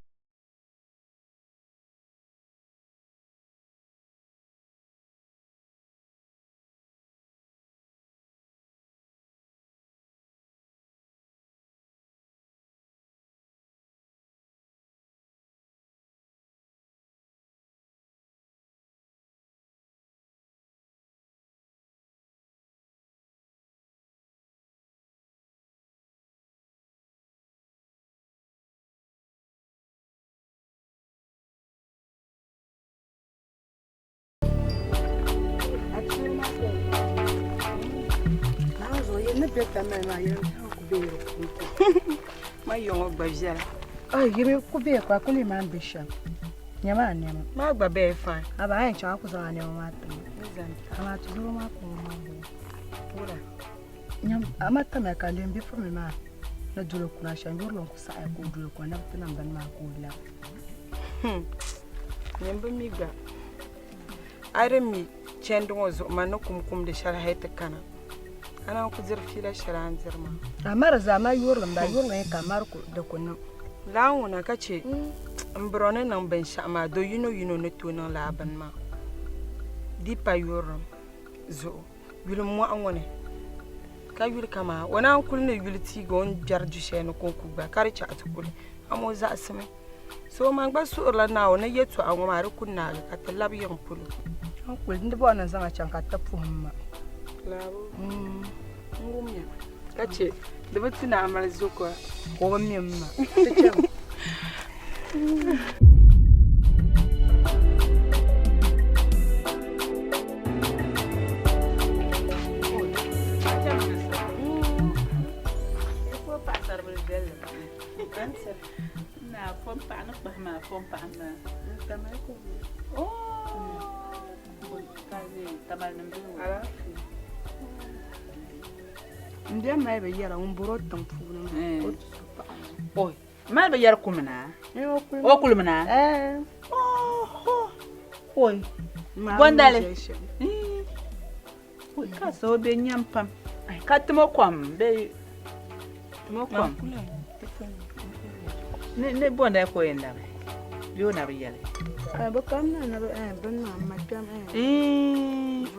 S3: Ma yɔŋɔ gba viɛla.
S10: Ai, yi mi ku be ka kuli maa be shɛm. Nyɛma a nɛma.
S3: Maa gba bɛɛ fine.
S10: A ba a yɛn chaŋ a ku zaŋ a nɛma maa ti ma. Amaa tuzoro maa ka o maa bɔŋɔ.
S3: Wula?
S10: Nyam, a ma tamya ka lem bipuɣimli maa ni doli kuna shɛm yurili n-ku saɣiya ka o doli kuna ni bɛ ti niŋ bini maa ka o labi.
S3: Nyam bi mi gba. A yi di mi chɛndi ŋɔ zuɣu man ni kum kumdi shɛli hali ti kana. A naan ku diri fiila shɛli a ni diri maa.
S10: A mari zaa ma yurili m-bala, yurili n-ka mari ku di ku niŋ.
S3: Laa ŋuna ka chɛ m birɔ ni niŋ binshɛɣu maa do yino yino ni tooi niŋ laa bini maa. Di pa yurilim zuɣu. Yuli mɔɣu ŋɔ ni ka yuli kaman o naan kuli ni yuli tiigi o ni gbɛri du shɛli ni kɔŋko gba ka di chaɣ ti kuli, amaa o zaɣisimi. So man gba suhirila Naawuni ni yɛtɔɣa ŋɔ maa di ku naagi ka ti labi yiŋ polo.
S10: N kuli n di bɔri ni n zaŋ a chaŋ ka ti puhim ma.
S3: Laabu, n wumya ka che di bi tu ni a mali zokora.
S10: Ka o bi mi m ma. Ti chami. N bɛ mali bi yɛra ŋun bɔri o tiŋ puuni maa o ti su paɣa.
S11: Mali bi yɛri kumina o kulimina oi bondali ka so be nyam pam ka timo kom be timo kom ni ni bondali ko yɛn labi bee o na bi yɛli
S10: bi kam na ni bini maa ma kpɛm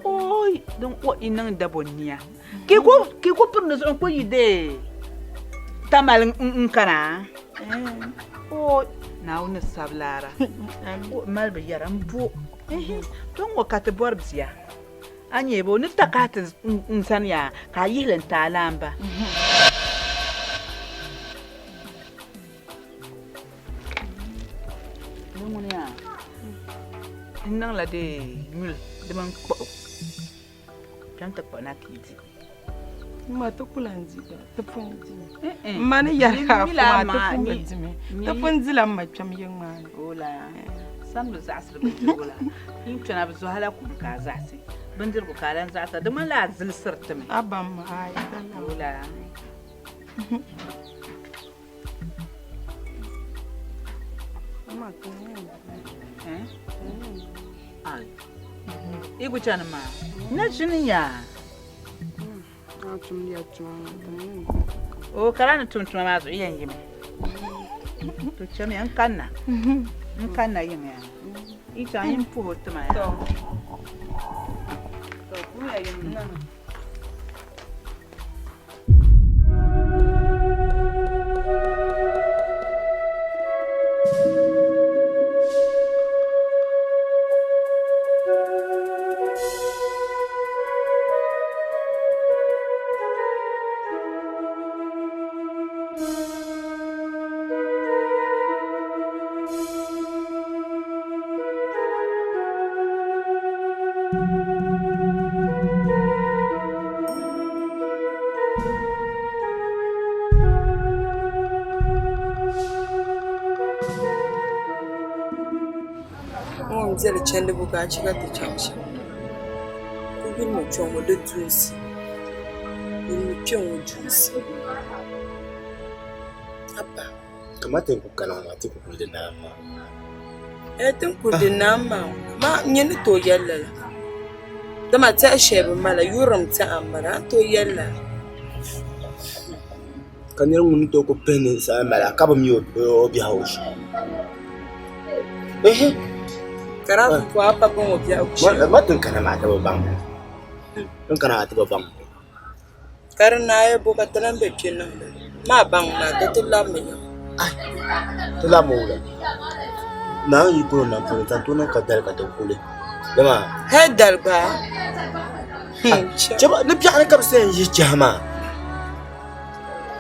S11: oi din o i niŋ dabo nia Ki ku piri ni zuɣu n-ku yi deei Tamale n-kana? O Naawuni sabilaara, o mali bi yɛra m-bo. To ŋ-ŋɔ ka ti bɔri bia. A nya bɛ o ni ta ka ti n sani yaa ka a yihi li n-ti a laamba. Ni ŋuni yaa? N niŋla di nyuli di mini kpuɣu. Kpɛm ti kpuɣi na ka yi di.
S10: M ma ti ku lan di gba, ti pun dimi. M ma ni yɛri ka a fu maa, ti pun bi dimi. Ti pun dila m ma kpɛm yiŋ maa ni.
S11: Ola, samdi zaɣisiri bindirigu la. N kpɛna bi zɔhila kum ka a zaɣisi bindirigu ka a lan zaɣisira. Di ŋmanila a zilisiri ti mi.
S10: Aba m ma, aai, dala.
S11: Ola. I ku chani maa na ʒini ya o kara ni tum tuma maa zuɣu yɛn yimi to chamiya n kanna n kanna yiŋ ya yi chaŋ yin puhi o tima ya to puhiya yiŋ
S3: Ŋun viɛli chandibu ka a chɛ ka ti chaŋ shɛm ku yulimi kpe ŋɔ di dunsi yulimi kpe ŋɔ dunsi haba.
S6: Kamani ti ni kuli kana ŋɔ maa ti ku kuli di naai maa.
S3: Ɛɛ ti ni kuli di naai maa maa n nyɛ ni tooi yɛli lala dama tɛha shɛli bi mala yurilim tɛha m-bala a ni tooi yɛli lala.
S6: Ka nira ŋun ni tooi ku pihi ninsal mala ka bi mi o biɛhigu shee. Ehe.
S3: Ka daa ku puhi a pa baŋ o biɛhigu shee.
S6: Ma tin kana maa ti bi baŋ. Tin kana maa ti bi baŋ.
S3: Ka di naaya bo ka ti lan be kpe niŋdi maa baŋ maa di ti labimi ya.
S6: Ti labimi wula. Naa yi kuli nam puuni ka tooi niŋ ka dali ka ti kuli. Dama.
S3: Hali dali gba.
S6: Chɛba ni biɛɣuni ka bɛ sa yɛn yihi chɛhi maa.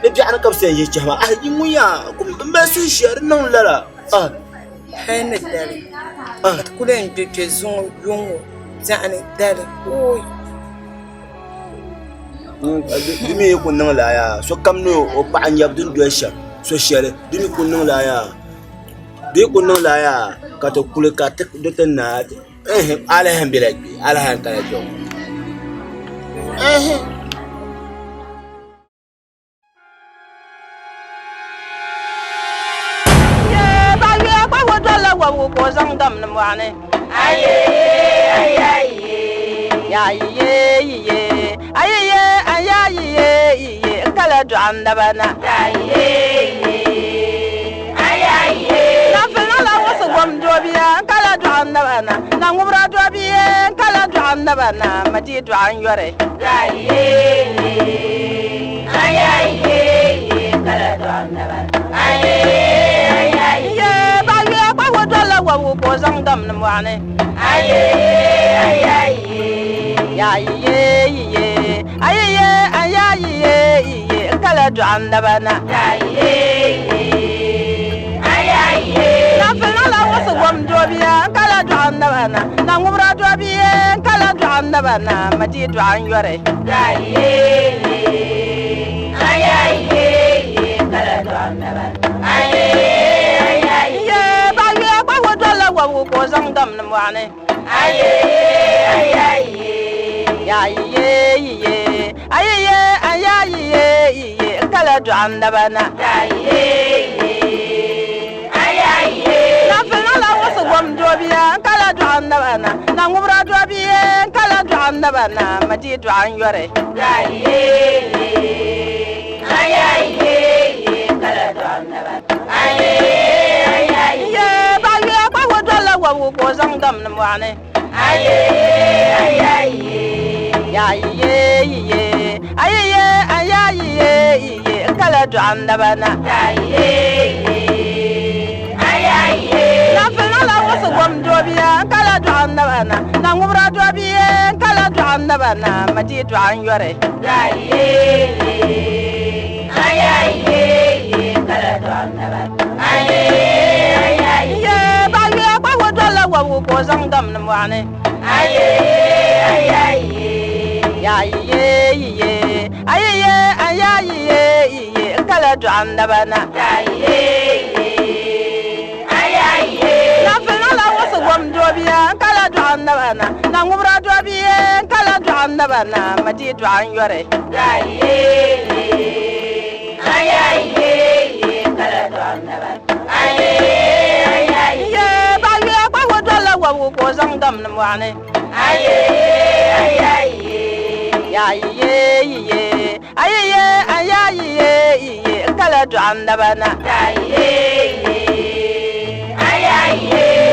S6: Ni biɛɣuni ka bɛ sa yɛn yihi chɛhi maa. Ahi yi ŋun yaa m mali suhu shɛli di niŋ lala.
S3: Hali ni dali ka ti kuli yɛn gbe kpe zuŋɔ yuŋ ŋɔ biɛɣuni dali ooi.
S6: Di mi yi ku niŋ lala yaa sokam ni o paɣa nyɛbu din doli shɛm so shɛli di mi ku niŋ lala yaa di yi ku niŋ lala yaa ka ti kuli ka di ti naai alaha n bela kpe alaha n kana kpe ŋɔ.
S12: Wɔbigu ka o zaŋ dam ni mɔɣuni. N kala dɔɣi n naba na. Nanfili niŋla wuɣisi gom doobiya n kala dɔɣi n naba na. Na ŋubira doobiya n kala dɔɣi n naba na. Ma dii dɔɣi n yɔri. Ye ba yuya kpabu dolila wɔbigu ka o zaŋ dam ni mɔɣuni. N kala dɔɣi n naba na. Nanfili niŋla wuɣisi gom doobiya n kala dɔɣi n naba na. Na ŋubira doobiya n kala dɔɣi n naba na. Ma dii dɔɣi n yɔri. Ye ba yuya kpabu dolila wɔbigu ka o zaŋ dam ni mɔɣuni. N kala dɔɣi n naba na. Nanfili niŋla wuɣisi gom doobiya n kala dɔɣi n naba na. Na ŋubira doobiya n kala dɔɣi n naba na. Ma dii dɔɣi n yɔri. Ye ba yuya kpabu dolila wɔbigu ka o zaŋ dam ni mɔɣuni. N kala dɔɣi n naba na. Nanfili niŋla wuɣisi gom doobiya n kala dɔɣi n naba na. Na ŋubira doobiya n kala dɔɣi n naba na. Ma dii dɔɣi n yɔri. Ye ba yuya kpabu dolila wɔbigu wɔbigu ka o zaŋ damdi mɔɣuni. Yaayiye, ayiye, ayaayiye, iye, n kala dɔɣi n naba na. Nanfili niŋla wuɣisi gom doobiya n kala dɔɣi n naba na. Na ŋubira doobiya n kala dɔɣi n naba na, ma dii dɔɣi n yɔri. Ye paɣa yuya kpahigu dolila wɔbigu ka o zaŋ damdi mɔɣuni. Yaayiye, ayiye, ayaayiye, iye, n kala dɔɣi n naba na.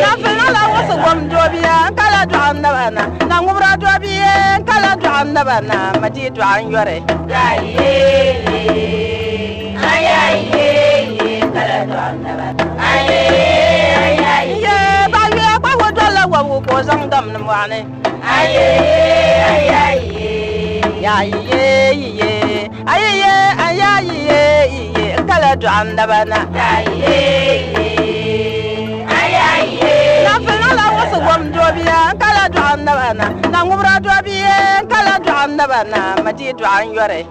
S12: Nanfili niŋla wuɣisi gom doobiya n kala dɔɣi n naba na. Na ŋubira doobiya n kala dɔɣi n naba na, ma dii dɔɣi n yɔri. Ye paɣa yuya kpahigu dolila wɔbigu ka o zaŋ damdi mɔɣuni. Yaayiye, ayiye, ayaayiye, iye, n kala dɔɣi n naba na. Nanfili niŋla wuɣisi gom doobiya n kala dɔɣi n naba na. Na ŋubira doobiya n kala dɔɣi n naba na, ma dii dɔɣi n yɔri.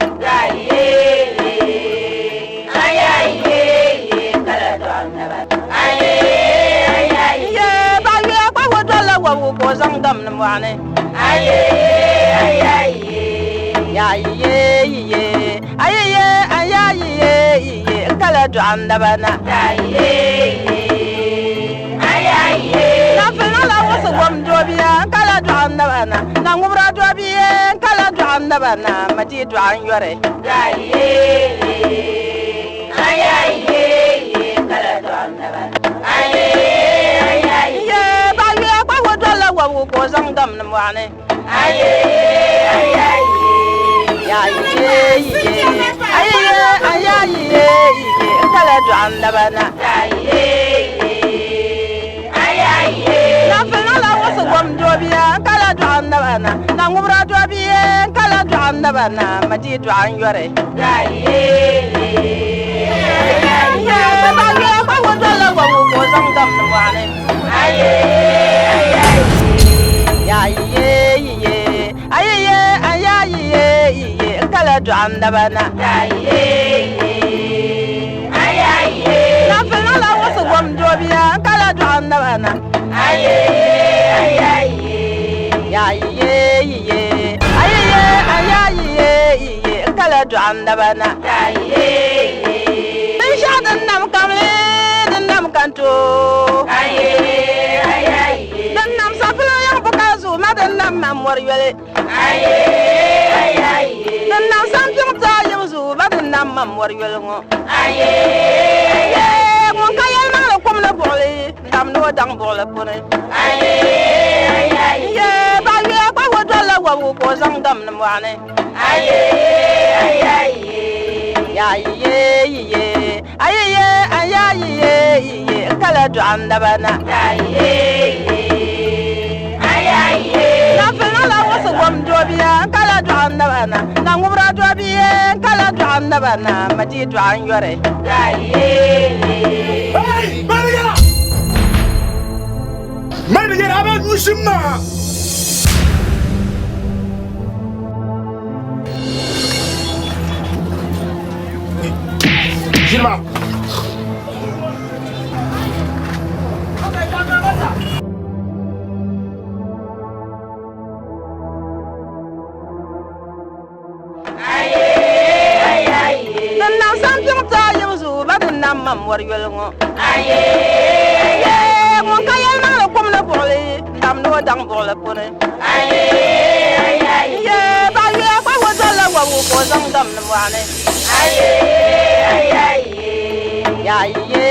S12: Ye paɣa yuya kpahigu dolila wɔbigu ka o zaŋ damdi mɔɣuni. Yaayiye, ayiye, ayaayiye, iye, n kala dɔɣi n naba na. Nanfili niŋla wuɣisi gom doobiya n kala dɔɣi n naba na. Na ŋubira doobiya n kala dɔɣi n naba na, ma dii dɔɣi n yɔri. Ye paɣa yuya kpahigu dolila wɔbigu ka o zaŋ damdi mɔɣuni. Yaayiye, ayiye, ayaayiye, iye, n kala dɔɣi n naba na. Nanfili niŋla wuɣisi gom doobiya n kala dɔɣi n naba na. Na ŋubira doobiya n kala dɔɣi n naba na, ma dii dɔɣi n yɔri. Ye paɣa yuya kpahigu dolila wɔbigu ka o zaŋ damdi mɔɣuni. Yaayiye, ayiye, ayaayiye, iye, n kala dɔɣi n naba na. Nanfili niŋla wuɣisi gom doobiya n kala dɔɣi n naba na. Yaayiye, ayiye, ayaayiye, iye, n kala dɔɣi n naba na. Binshɛɣu din nam kamli, din nam kanto. Din nam sapilo yaŋ buka zuɣu ma din nam man mɔri yoli. Din nam sampiŋ taa yibu zuɣu ma din nam man mɔri yoli ŋɔ. Ŋun ka yɛlimaŋli kum ni buɣili, n-dam ni o daŋ buɣili puni. Ye paɣa yuya kpahigu dolila wɔbigu ka o zaŋ damdi mɔɣuni. Yaayiye, ayiye, ayaayiye, iye, n kala dɔɣi n naba na. Nanfili niŋla wuɣisi gom doobiya n kala dɔɣi n naba na. Na ŋubira doobiya n kala dɔɣi n naba na, ma dii dɔɣi n yɔri.
S8: Mali bi yɛra a baa yuusim maa. Ʒini maa.
S12: Din nam sampiŋ taa yibu zuɣu ba din nam man mɔri yoli ŋɔ. Ŋun ka yɛlimaŋli kum ni buɣili n-dam ni o daŋ buɣili puni. Ye paɣa yuya kpahigu dolila wɔbigu ka o zaŋ damdi mɔɣuni. Yaayiye,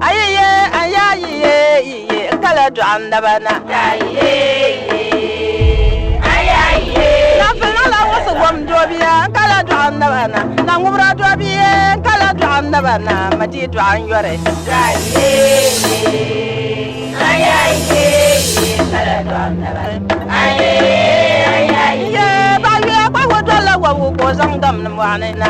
S12: ayiye, ayaayiye, iye, n kala dɔɣi n naba na. Nanfili niŋla wuɣisi gom doobiya n kala dɔɣi n naba na. Na ŋubira doobiya n kala dɔɣi n naba na, ma dii dɔɣi n yɔri. Ye paɣa yuya kpahigu dolila wɔbigu ka o zaŋ damdi mɔɣuni na.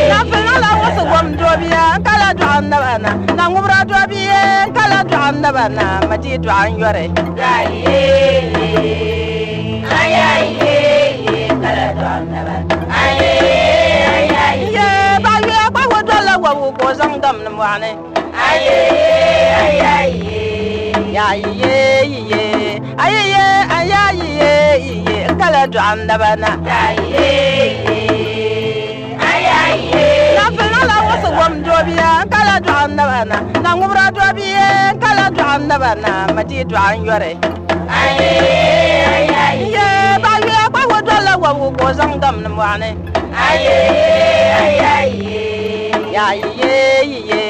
S12: Nanfili niŋla wuɣisi gom doobiya n kala dɔɣi n naba na. Na ŋubira dɔbiye n kala dɔɣim naba na ma di dɔɣim yɔri. Ye ba yuya gba wo dɔlla wabu ka o zaŋ dam ni mɔɣuni. Yaayiye yiye ayiye ayaayiye yiye n kala dɔɣim naba na. Nanfili niŋla wuɣisi gom doobiya n kala dɔɣim naba na. Na ŋubira doobiya n kala dɔɣim naba na ma di dɔɣim yɔri. Ye ba yuya gba wo dɔlla wabu ka o zaŋ dam ni mɔɣuni. Yaayiye yiye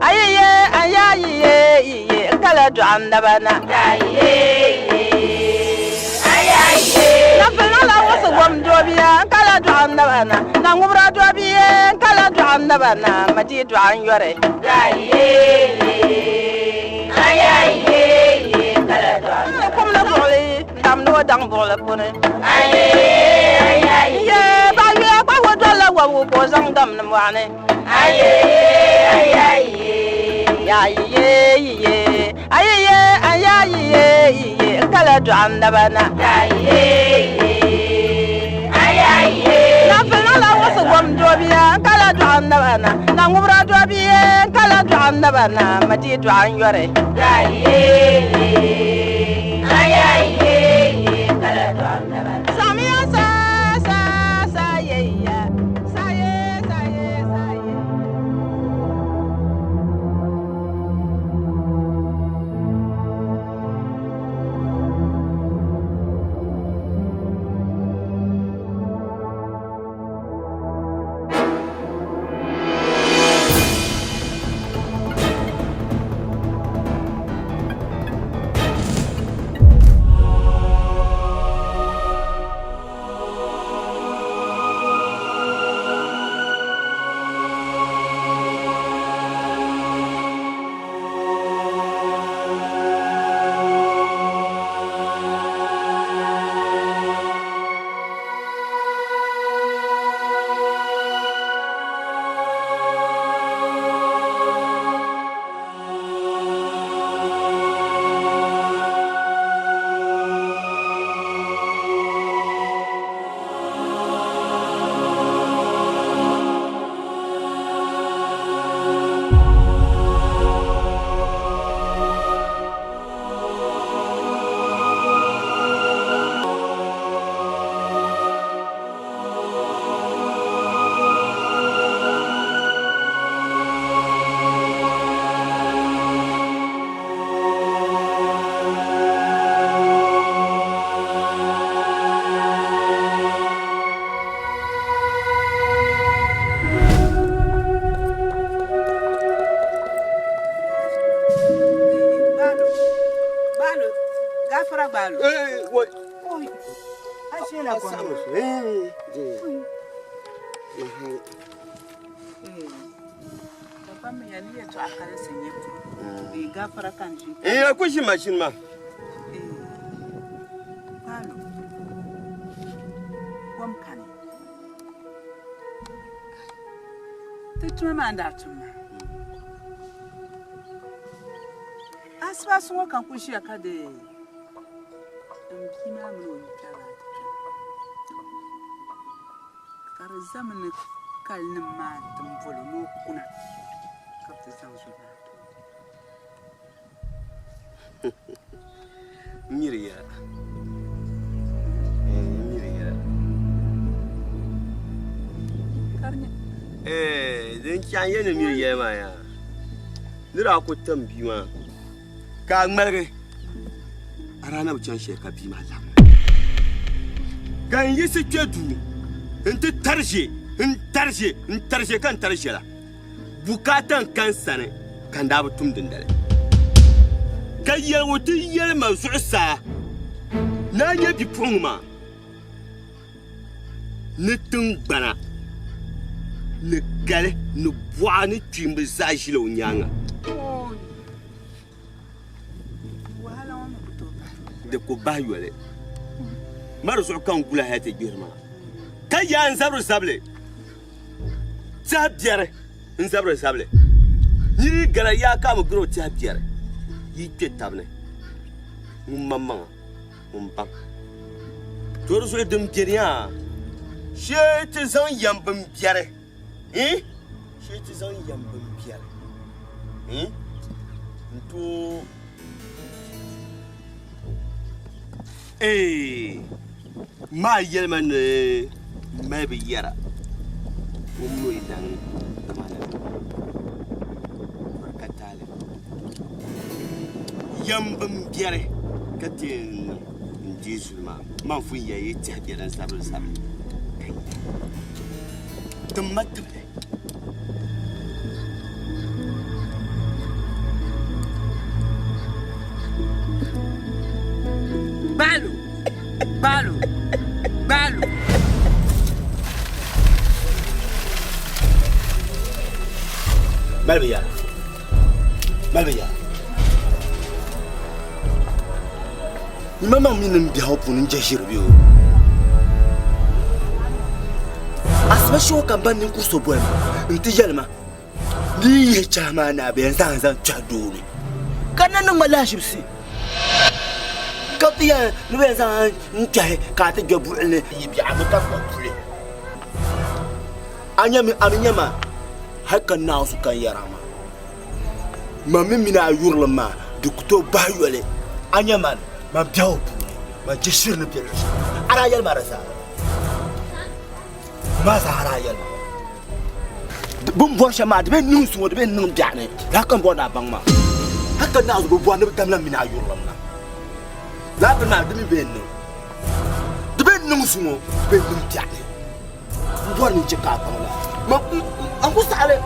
S12: ayiye ayaayiye yiye n kala dɔɣim naba na. Nanfili niŋla wuɣisi gom doobiya n kala dɔɣim naba na. Na ŋubira doobiya n kala dɔɣim naba na ma di dɔɣim yɔri. Kum ni buɣili n dam ni o daŋ buɣili puuni. Ye ba yuya gba wo dɔlla wabu ka o zaŋ dam ni mɔɣuni. Yaayiye yiye ayiye ayaayiye yiye n kala dɔɣim naba na. Nanfili niŋla wuɣisi gom doobiya n kala dɔɣim naba na. Na ŋubira doobiya n kala dɔɣim naba na ma di dɔɣim yɔri. Samiya sa sa sa ye ya sa ye sa ye sa ye.
S11: Balo, gafara balo.
S6: Eh, wai.
S11: Oi. Ashe la kwa.
S6: Eh, je.
S11: Papa mi ya ni yeto akare senye pu. Be gafara kanji.
S6: Eh, akwai shi mashin ma.
S11: Balo. Gwam kani. Ti tuma ma nda tuma. Asiba sungo kan ku shiya ka de. N bia maa mini o yikpɛri maa ti kpɛna. Ka di zami ni kalinima maa ti boli o ni o kuna ka bɛ ti zaŋ zuli maa ti o.
S6: Miri ya. Eh, miri ya.
S11: Ka di nyɛ
S6: Eh, din chaŋ yɛn ni miri ya maa ya. Ni daa ku tam bia maa ka a ŋmaligi a daa na bi chaŋ shɛli ka bia maa labi. Ka n yiɣisi kpe duu nti tari ʒe n tari ʒe n tari ʒe ka n tari ʒɛla. Bukaata n ka n sani ka n daa bi tum dindali. Ka yɛligu ti yɛli ma zuɣusaa ni a nyɛ bipuɣiŋ maa ni tiŋgbana ni kali ni bɔɣa ni kpiimba zaa ʒila o nyaaŋa.
S11: Wahala ŋɔ mi ku tooi bahi.
S6: Di ku bahi yoli. Mari zuɣu ka n gula hali ti gbihiri maa. Ka yaa n zabiri zabili. Tɛha biɛri n zabiri zabili. Nyini gala yaa ka mi garo tiɛhi biɛri yi kpɛ tabi ni ŋun maŋmaŋa ŋun baŋ. To di zuɣu din beni yaa shee ti zaŋ yɛm bin biɛri shee ti zaŋ yɛm bin biɛri n tooi maa yɛlima ni mali bi yɛra o mini o yidan kamana ka taali yɛm bin biɛri ka ti yɛn niŋ n deei zuli maa man fun ya yi tɛhi biɛri n sabili sabili tim ma tibili.
S3: Gbaalo gbaalo gbaalo.
S6: Mali bi yɛra mali bi yɛra Nimaŋ mi ni biɛhigu puuni n je ʒiri bɛ o. Asiba shɛŋa ka m ba ninkuri so boli ma nti yɛli ma ni yi yihi chahi maa ni a bɛ yɛn zaŋ zaŋ kpɛhi doo ni ka na niŋ ma lahaʒibisi ka ti yɛli ni bɛ yɛn zaŋ n kpɛhi ka a ti kpe buɣili ni. Yi biɛɣu a mi ka kpa puli. A nya mi a mi nya ma hal ka Naawuni su ka n yɛri a maa. Man mi mini a yurilim maa di ku tooi bahi yoli. A nya man, man biɛhigu puuni, man je shiri ni be luɣ shɛli. A daa yɛli ma di zaa. Di maa zaa a daa yɛli ma. Bɛ ni bɔri shɛm maa, di bee niŋ suŋɔ, di bee niŋ biɛɣu ni, lala ka m bɔri ni a baŋ maa. Hal ka Naawuni bi bɔri ni bɛ tamla m mini a yurilim la. Lala bini maa di mi bee niŋ. Di bee niŋ suŋɔ, di bee niŋ biɛɣu ni. M bɔri ni n chɛ ka a baŋ lala. Man, n ku saɣi li.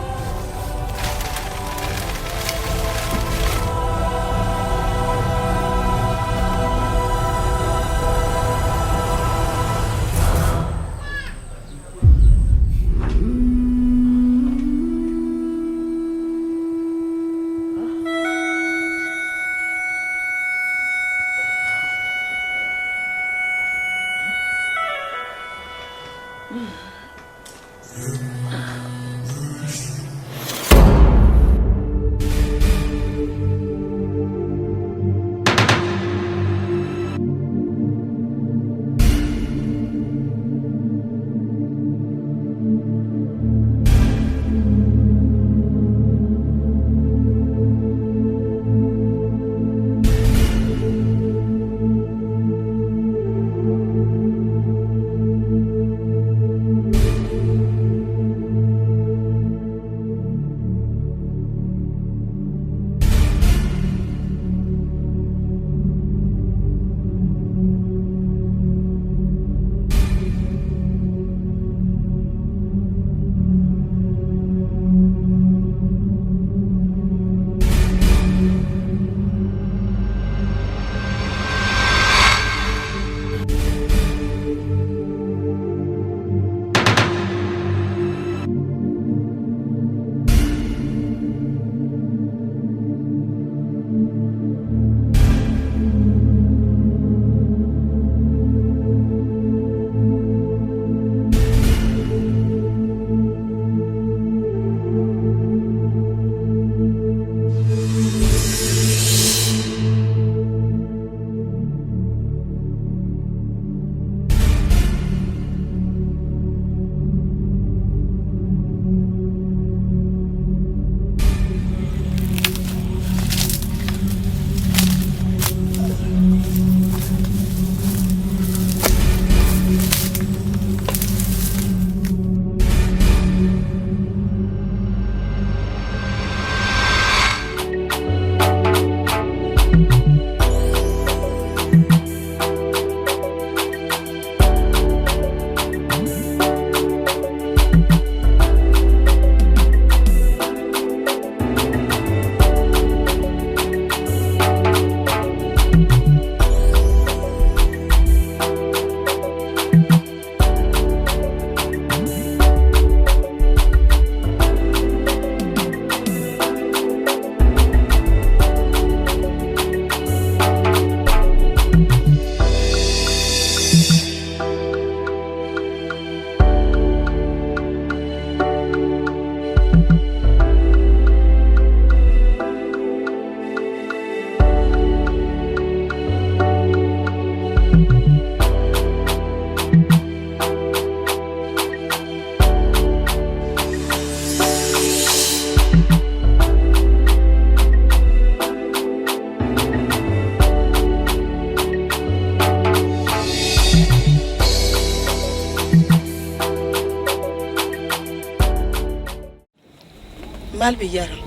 S3: Mali bi yɛra.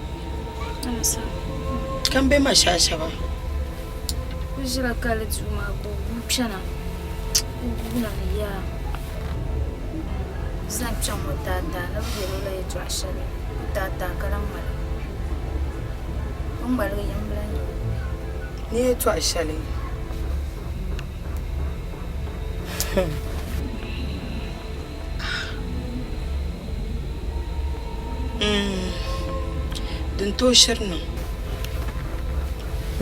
S3: Ka m be ma shaashaba.
S1: O ʒila kali duu maa ka o guui kpɛna. O guuna ni yaa. Zaŋ kpɛŋ o taataa ni bɛ yɛl o la yɛtɔɣ shɛli o taataa ka lan ŋmaligi. O ni ŋmaligi yim bila n-nyɛ o.
S3: Ni yɛtɔɣ shɛli. Din tooi shiri niŋ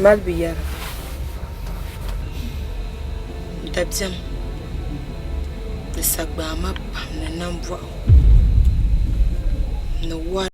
S3: mali bi yɛra dabiɛm di sagbaai ma pam ni nambɔɣu ni wari.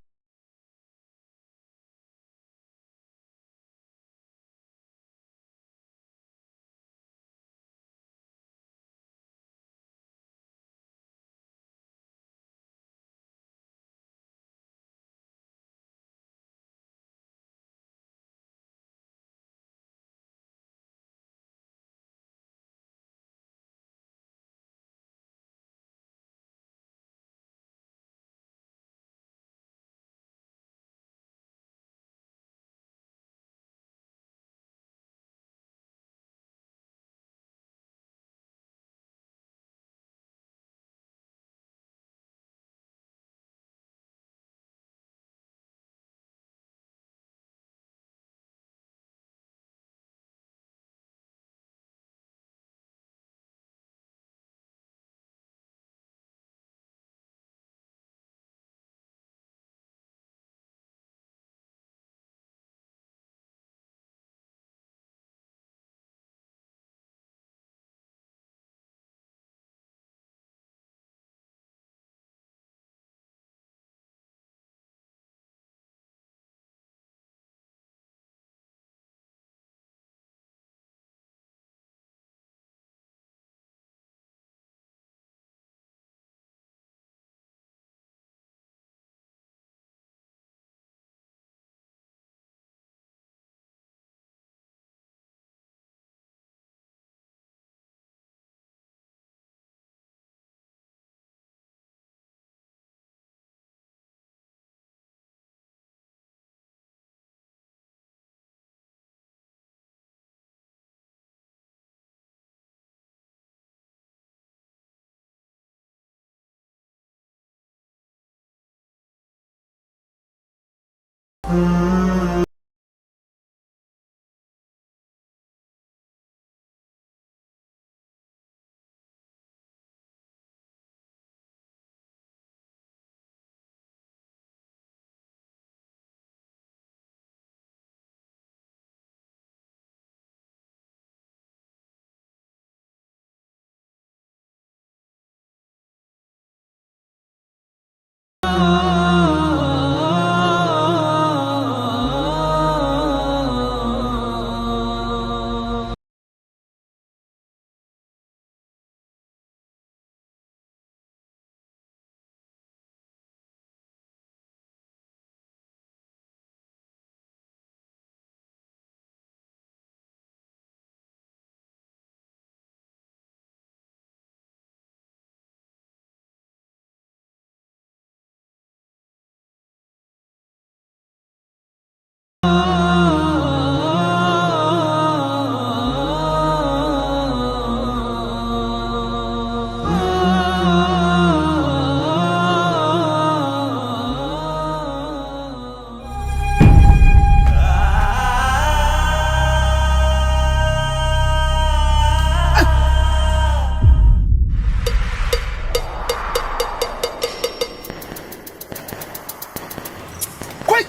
S4: Koi!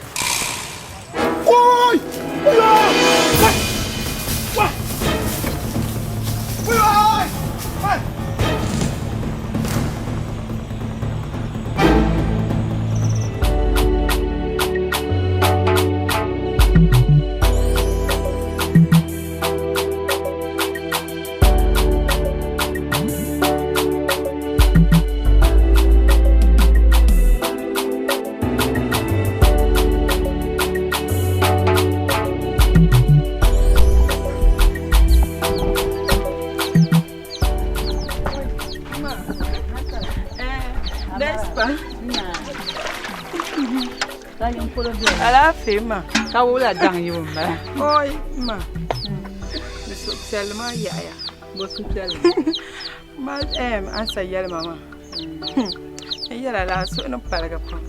S4: Koi!
S10: Alaafee ma.
S11: Ka wula daŋ yibu m-bala.
S10: Oi ma. Di suhupiɛlli maa yaɣiya.
S11: Bo suhupiɛlli?
S10: Ma a ni sa yɛli ma maa. N yɛla laa suhu ni paligi pam.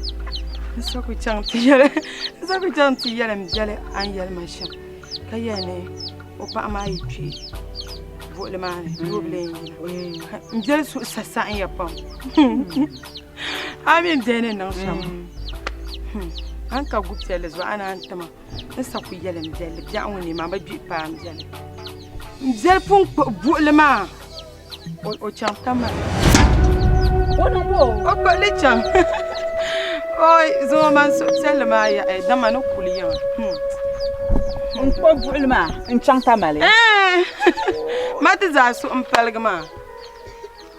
S10: N sa ku chaŋ ti yɛli n sa ku chaŋ ti yɛli m biɛli a ni yɛli ma shɛm ka yɛli ni o paɣa maa yi kpe buɣili maa ni ni o bi lee yina. M biɛli suhu sa saɣimya pam. A mi m biɛli ni niŋ shɛm. A ni ka gu piɛlli zuɣu a naan ti ma n sa ku yɛli m biɛli biɛɣu ŋɔ ni maa bi gbihi paai m biɛli. M biɛli pun kpuɣi buɣili maa o chaŋ tamali.
S11: O niŋ bɔ?
S10: O kpuɣili chaŋ. Oi zuŋɔ man suhupiɛlli maa yaɣi dama ni kuli yiŋa.
S11: N kpuɣi buɣili maa n chaŋ tamali.
S10: Ma ti zaa suhu m paligi maa.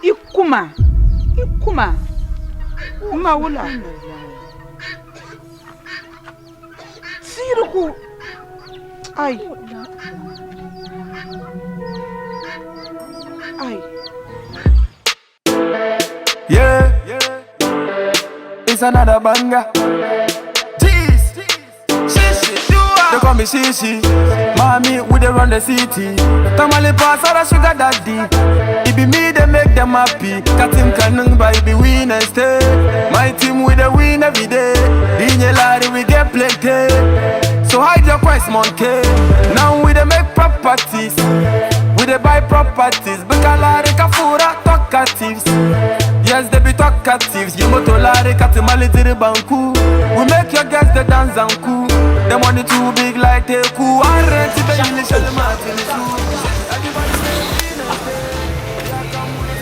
S11: I kuma, i kuma.
S10: M ma wula? Sirigu. Ai. Ai.
S13: Yeah, it's another banger. Jeez, shishi, they call me shishi. Mommy, we dey run the city. Tamale pass out a sugar daddy. It be me they make them happy. Katim kanung by be win and stay. My team we dey win every day. Dinye lari we get plenty. So hide your coins, monkey. Now we dey make properties. We dey buy properties. Bukalari kafura talkatives. Yes, they be talkatives. Yimotolari katimali tiri banku. We make your girls the dance and cool. The money too big like teku. Arrête be yili shalima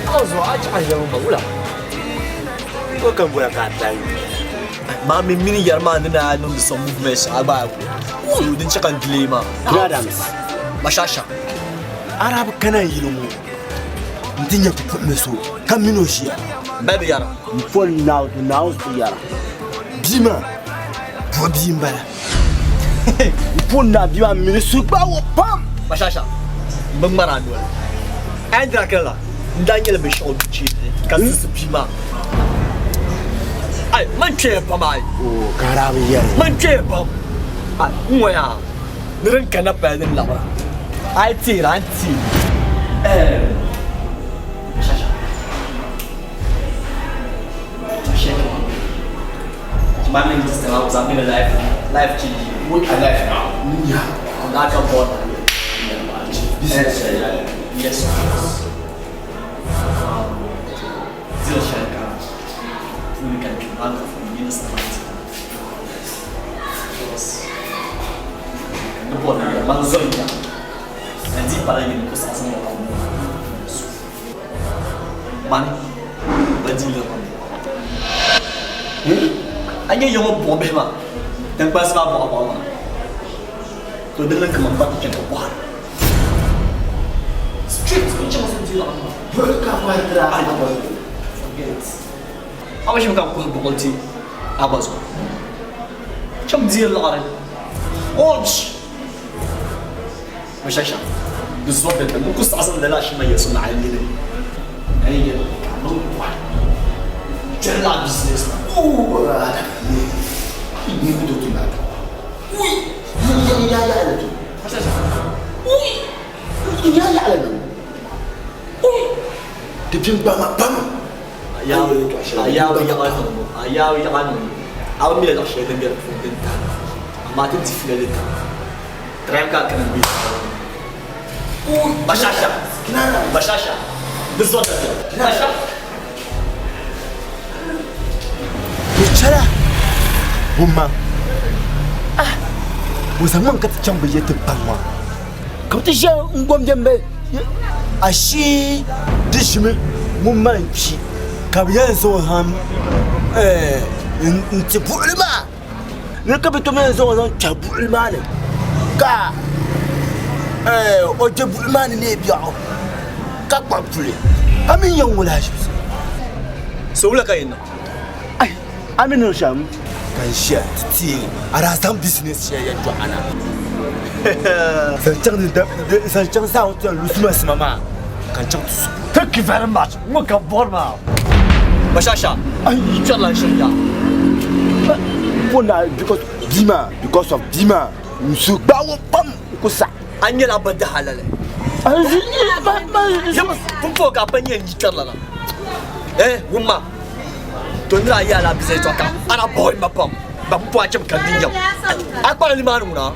S9: Azo a chaŋ ʒiɛm ba wula.
S6: Ko kan bɔra k'a ta ye.
S9: Maa mi mini yɛri maa ni na niŋdi some movement shɛŋa gba so din chɛ ka n delay maa.
S6: Adams.
S9: Bashasha.
S6: Arabi kana yili ŋɔ n ti nyɛ pupuɣimi so ka mini o ʒiya.
S9: Bɛ bi yɛra.
S6: N poli naawutu naawutu yɛra. Bia maa buɣi bia n bala. N poli naa bia maa mini so gbaai o pam.
S9: Bashasha n bi ŋmari a noli. A yɛn dira kili la n daa nyɛla binshɛɣu duchee ni ka sisi bia maa. Ai man kpɛya pam ai.
S6: Oo ka Arabi yɛli.
S9: Man kpɛya pam. Ai n ŋɔ yaa ni din kana pali din labira. A yi teeri a ni teei. Ɛɛm Bashasha. Man niŋ system a kusa mini life life change.
S4: What a life now.
S9: Yeah. Na ka born.
S4: Business.
S9: Yes. Zila shaka. Funi kan chumanga funi yina samati. Yes. Kan born ya man zonya. Andi pala yina kusa asama pa. Man badila pa. A nyɛ yɔŋɔ buɣi bihi maa tiŋkpansi maa buɣa buɣa maa to di niŋ kaman ba ti chani bɔhiri straight n chaŋ so di laɣim maa
S6: Buɣi ka bɔhiri tira a
S9: forget it a ma shɛm ka n kuhi buɣili ti a gba zuɣu chaŋ deei liɣiri watch Bashasha di zuɣu bɛ n ku saɣisi ni lala shima yɛli so naɣ yini a yi yɛli ka a niŋ bɔhi kpɛri laa business maa.
S6: Ni ku tooi tumdi a tuma. Ui! N yaa yaɣili to.
S9: Bashasha ui!
S6: N yaa yaɣili niŋ.
S9: Ui!
S6: Di bim gbama pam.
S9: A yaa bi yaɣa niŋ a yaa bi yaɣa niŋ a bi mi la zaɣ shɛli din be di puuni din tahi amaa ti di fiila di tahi try ka kana be Bashasha Bashasha di zuɣu Bashasha
S6: Di chɛla ŋun maa ah o zaŋ ma ka ti chaŋ bi yɛ ti baŋ maa ka bi ti ʒɛ n gom jɛmbe ashee di ʒimi ŋun maa n kpi ka bi yɛn zaŋ o zaŋ n ti buɣuli maa ni ka bi tom yɛn zaŋ o zaŋ kpɛhi buɣuli maa ni ka o je buɣuli maa ni neei biɛɣu ka kpuɣi puli a mi yɛn ŋuli ashibiti
S9: So wula ka yɛn niŋ?
S6: Ai, a mi niŋ shɛm ka n ʒiya ti teei a daa zaŋ business shɛli yɛn dɔɣi na zaŋ chaŋ zaa o ti lu sima sima maa ka n chaŋ ti su.
S9: Thank you very much. Ŋɔ ka bɔri maa. Bashasha, yi kpɛrila n shiri yaa.
S6: M bo na because bia maa because of bia maa n suhu gbaagi o pam n ku saɣi.
S9: A nyɛla a ba dahalali. Pumpɔŋɔ ka a pa nyɛ n yikpɛrilana. Eh, wumma. To nira a yaala a biza yɛtɔɣa ka a na bɔhi ma pam. Ba pumpɔŋɔ a chɛmi ka n di nyam. A kpala nimaani ŋuna.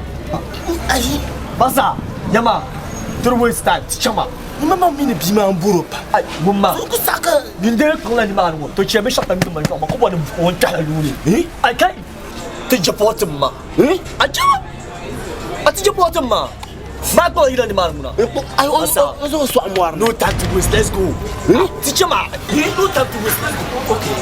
S9: Basa, nyama, don't waste time, ti chaŋ maa.
S6: Ma ma mi ni bia maa n bɔr o pam.
S9: Ai, wumma. Nyin dee kpaŋla nimaani ŋɔ, to chɛ binshɛɣu kam niŋ ma yɔɣu ma ka bɔri ni o ni kpɛhila nuuni. Ai kai, ti je pɔɔtim ma. A chɛ ma, a ti je pɔɔtim ma. Maa kpaŋla yila nimaani ŋuna.
S6: Ai, o zaŋ o sɔɣi mɔri ni.
S9: No time to waste, let's go. Ti chɛ ma, no time to waste, let's go. Okay.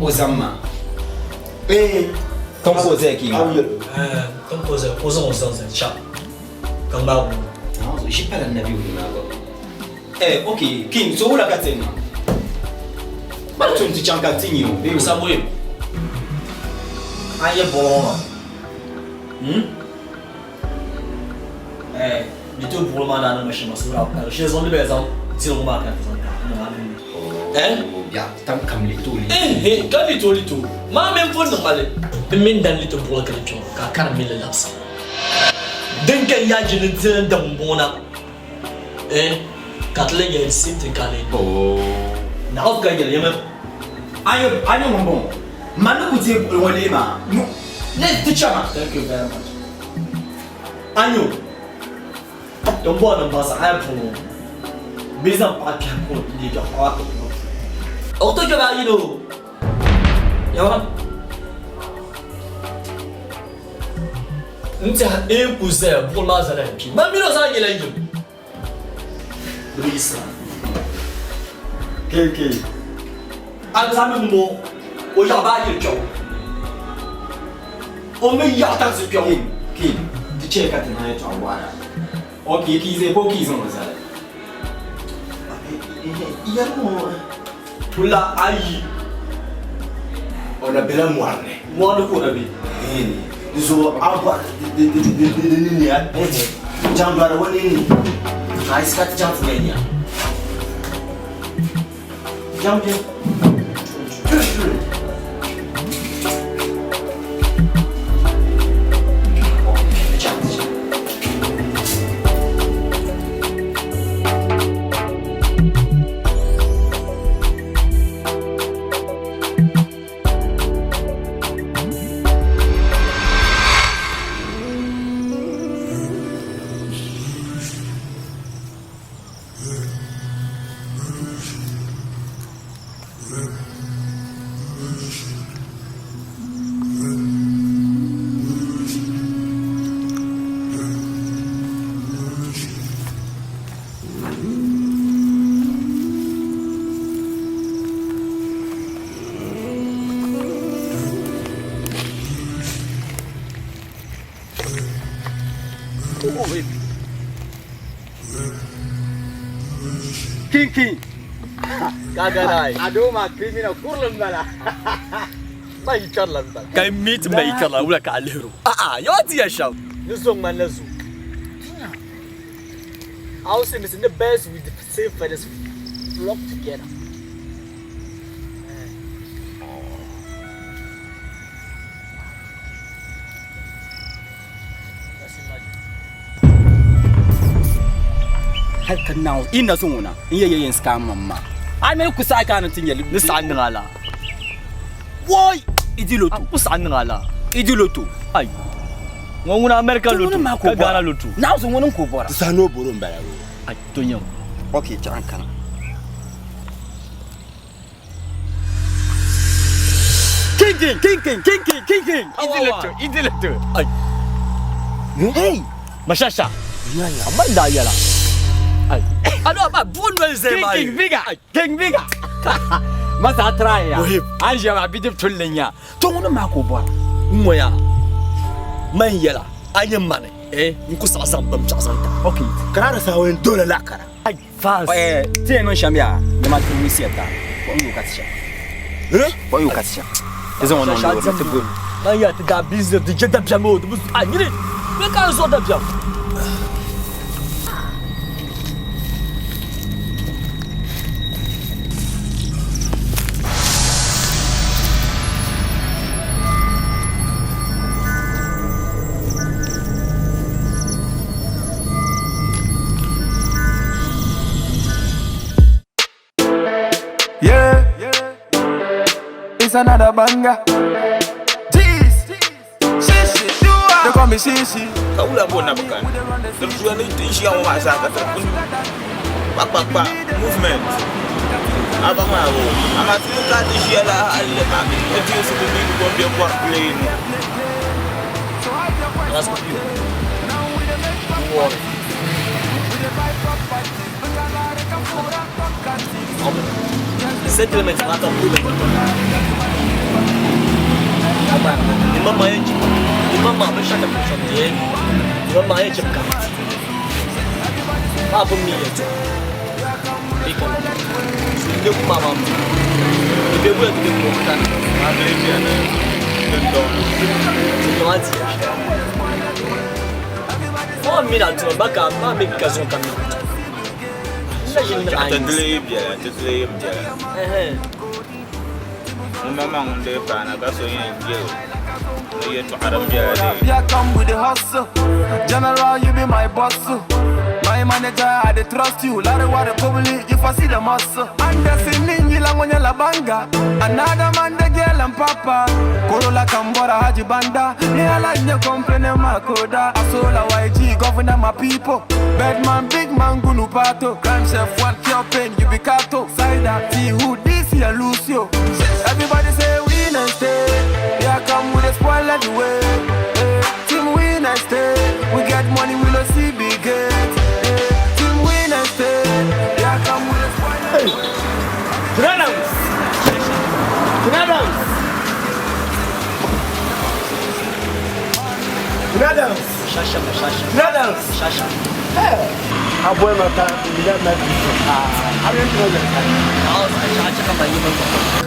S7: O zaŋ ma. Tom ka o zaya ka yi maa.
S9: Tom ka o zaya ka o zaŋ o zaŋ zaŋ chaŋ ka ŋmaagi o.
S7: Ʒi pala nabi wuli maa gba. Eh, ok, King, so wula ka ti niŋ? Bari tum ti chaŋ ka ti nya o bee?
S9: Samuel, a yɛ bɔŋɔ maa. Eh, di to buɣili maa naa niŋ ma shɛm maa suhuri a pali. Shɛli zaŋ di bɛ zaŋ diri ŋɔ maa ka ti zaŋ ka niŋ a mini. Eh?
S7: Biɛɣu tam kam lito lito.
S9: Eh, eh, ka lito lito. Maa mini pun niŋ ma li. N mini dan lito buɣili ka di kpɛŋɔ ka a karim mini li labisi. Din ka n yaa jini n-ti n daŋ m-bɔŋɔ na. Eh, ka ti lee nyɛla the same thing ka a lee niŋ. Naɣifu ka yɛli yɛma.
S7: A nyɛ ŋun bɔŋɔ. Man ni ku deei buɣili ŋɔ lee maa, no, le ti chama.
S9: Thank you very much. Anyo, din bɔŋɔ ni m baŋ saha a yɛn puuni ŋɔ, bɛ zaŋ paɣa kpɛhi puuni n-deei kpɛhi paɣa maa kpɛhi puuni. O ku tooi kpɛbi a yini o. Yawa. N tɛha n ku zaya buɣili maa zala n kpi. Man mini o zaa nyɛla yim. Di bi yiɣisira.
S7: KK.
S9: Alizama mi ŋɔ o yaɣi baa yili kpɛbu. O mi yaɣi taɣisi kpɛbu.
S7: KK. Di chɛ ka ti niŋ yɛtɔɣa waɣila. Ok, ka yi zaya ka o ka yi zaŋ o zali.
S6: Yɛri ŋɔ.
S9: Kula ayi.
S6: O na bela mɔri ni.
S9: Mɔri ni ka o na be.
S6: Di zuɣu a bɔri di ni niya chaŋ dɔri o ninni ka a yiɣisi ka ti chaŋ ti nya nya. Chaŋ bɛ.
S7: King King.
S9: Ka gana ai.
S7: Ado ma criminal kurlin bala.
S9: Ma yi karlan bala. Kai meet mai karlan wula ka alihiro. A'a, yawa ti ya sham. Ni zo man na zo. I was saying, the birds with the same feathers flock together.
S7: Hal ka naawuni yi na zaŋ o na n yɛ yɛn scam mam maa a mi ku saɣi ka a ni ti nyɛ
S9: Ni saɣi niŋ a la.
S7: Woi idi loto.
S9: A ku saɣi niŋ a la.
S7: Idi loto.
S9: Ai. Ŋɔ ŋuna America loto ka Ghana loto.
S7: Naawuni ŋuni n-ku bɔra.
S6: Di saha ni o bɔro m-bala o.
S9: Ai to nyam.
S7: Ok, chaɣ n kana. King King King King King King King King. Idi loto idi loto.
S9: Ai.
S7: Hey.
S9: Mashasha. Amma da yɛla. Ai. Ado ba buɣu noli zaya maa
S7: King King Bigger King Bigger. Masa try ya. An ʒiya maa bidib tulli nya. To ŋuni maa ka o bɔra.
S9: N ŋɔ yaa, man yɛla, a yi mani, eh, n ku saɣi zaŋ bin biɛɣu zaŋ ti a.
S5: Ok.
S6: Ka daa di saha o yɛn doola laɣikara.
S9: Ai, Faaz.
S5: Eh, ti yɛn niŋ shɛm yaa, dama ti wumsiya taa. Kom yooi ka ti shɛm.
S6: Eh?
S5: Kom yooi ka ti shɛm. Ti zaŋ o niŋ loori ni ti guli.
S9: Man yaa ti daa business di je dabiɛm o, di bi, a nyini, bɛ ka a zuɣu dabiɛm.
S13: Yeah, it's another banger. Jeez, shishi, they call me shishi.
S14: Ka wula bo na bi kani di tuya ni ti ʒiya ŋɔ maa zaa ka ti kuli kpakpakpa movement a ba maa bo amaa ti yi kana ti ʒiya la hali maa ti tinsi bi mi ni bɛ bɔri play ni.
S9: Settlement maa ka puuni Imam maa yɛn chɛ Imam maa binshɛɣu ka shɛm di Imam maa yɛn chɛ ka maa bi mi yɛn to ka so n ku maa maa di bɛ bula di bɛ ko ka
S14: maa bɛ biɛni dundɔŋ
S9: dundɔŋ a di maa mi na tuma ba ka maa mi ka zuŋ ka mi
S14: Ti dili biɛla ti dili yim biɛla ŋun ma maŋ ŋun dee paana ka so yɛn je ni yɛltɔɣa din biɛla dee.
S13: Yeah, come with the hustle. General, you be my boss. My manager, I dey trust you. Larry, what the public, if I see the muscle. Anderson, ninja, la ngonya la banga. Another man, the girl and papa. Corolla, Kambora, Haji Banda. Yeah, like you complain, my koda. Asola, YG, governor, my people. Bedman, big man, gunu pato. Crime chef, one cure pain, you be kato. Side T, who this here, Lucio. Everybody say win and stay. Yeah, come with a spoil everywhere. Eh, team win and stay. We get money, we no see big gate. Eh, team win and stay. Yeah, come with a spoil everywhere.
S6: Adams! Adams! Adams!
S9: Shasha, shasha.
S6: Adams!
S9: Shasha.
S6: Aboy mata bila na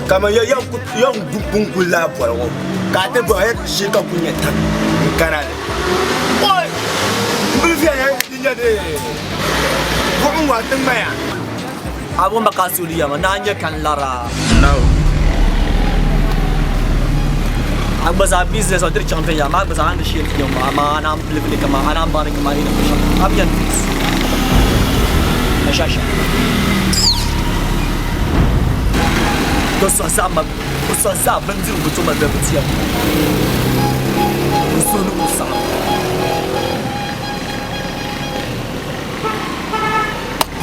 S6: Kama ya yan yan dun la bɔli ŋɔ ka ti bɔ ya ʒi ka ku nyɛ tan n kana ni oi n bi viɛla di nyɛ de buɣum waa ti ŋmaya
S9: Abun baka suli yama na nya kan lara.
S14: No.
S9: Agbaza business o dir chaŋ viɛnyɛla maa agbaza an di shee ti yɛn amaa ana pilibili kama ana bari kama ina ko shɛm a bi yɛn fix shasha to so za ma o so za bindirigu bi to ma bɛ bi tiya n so ni o saɣam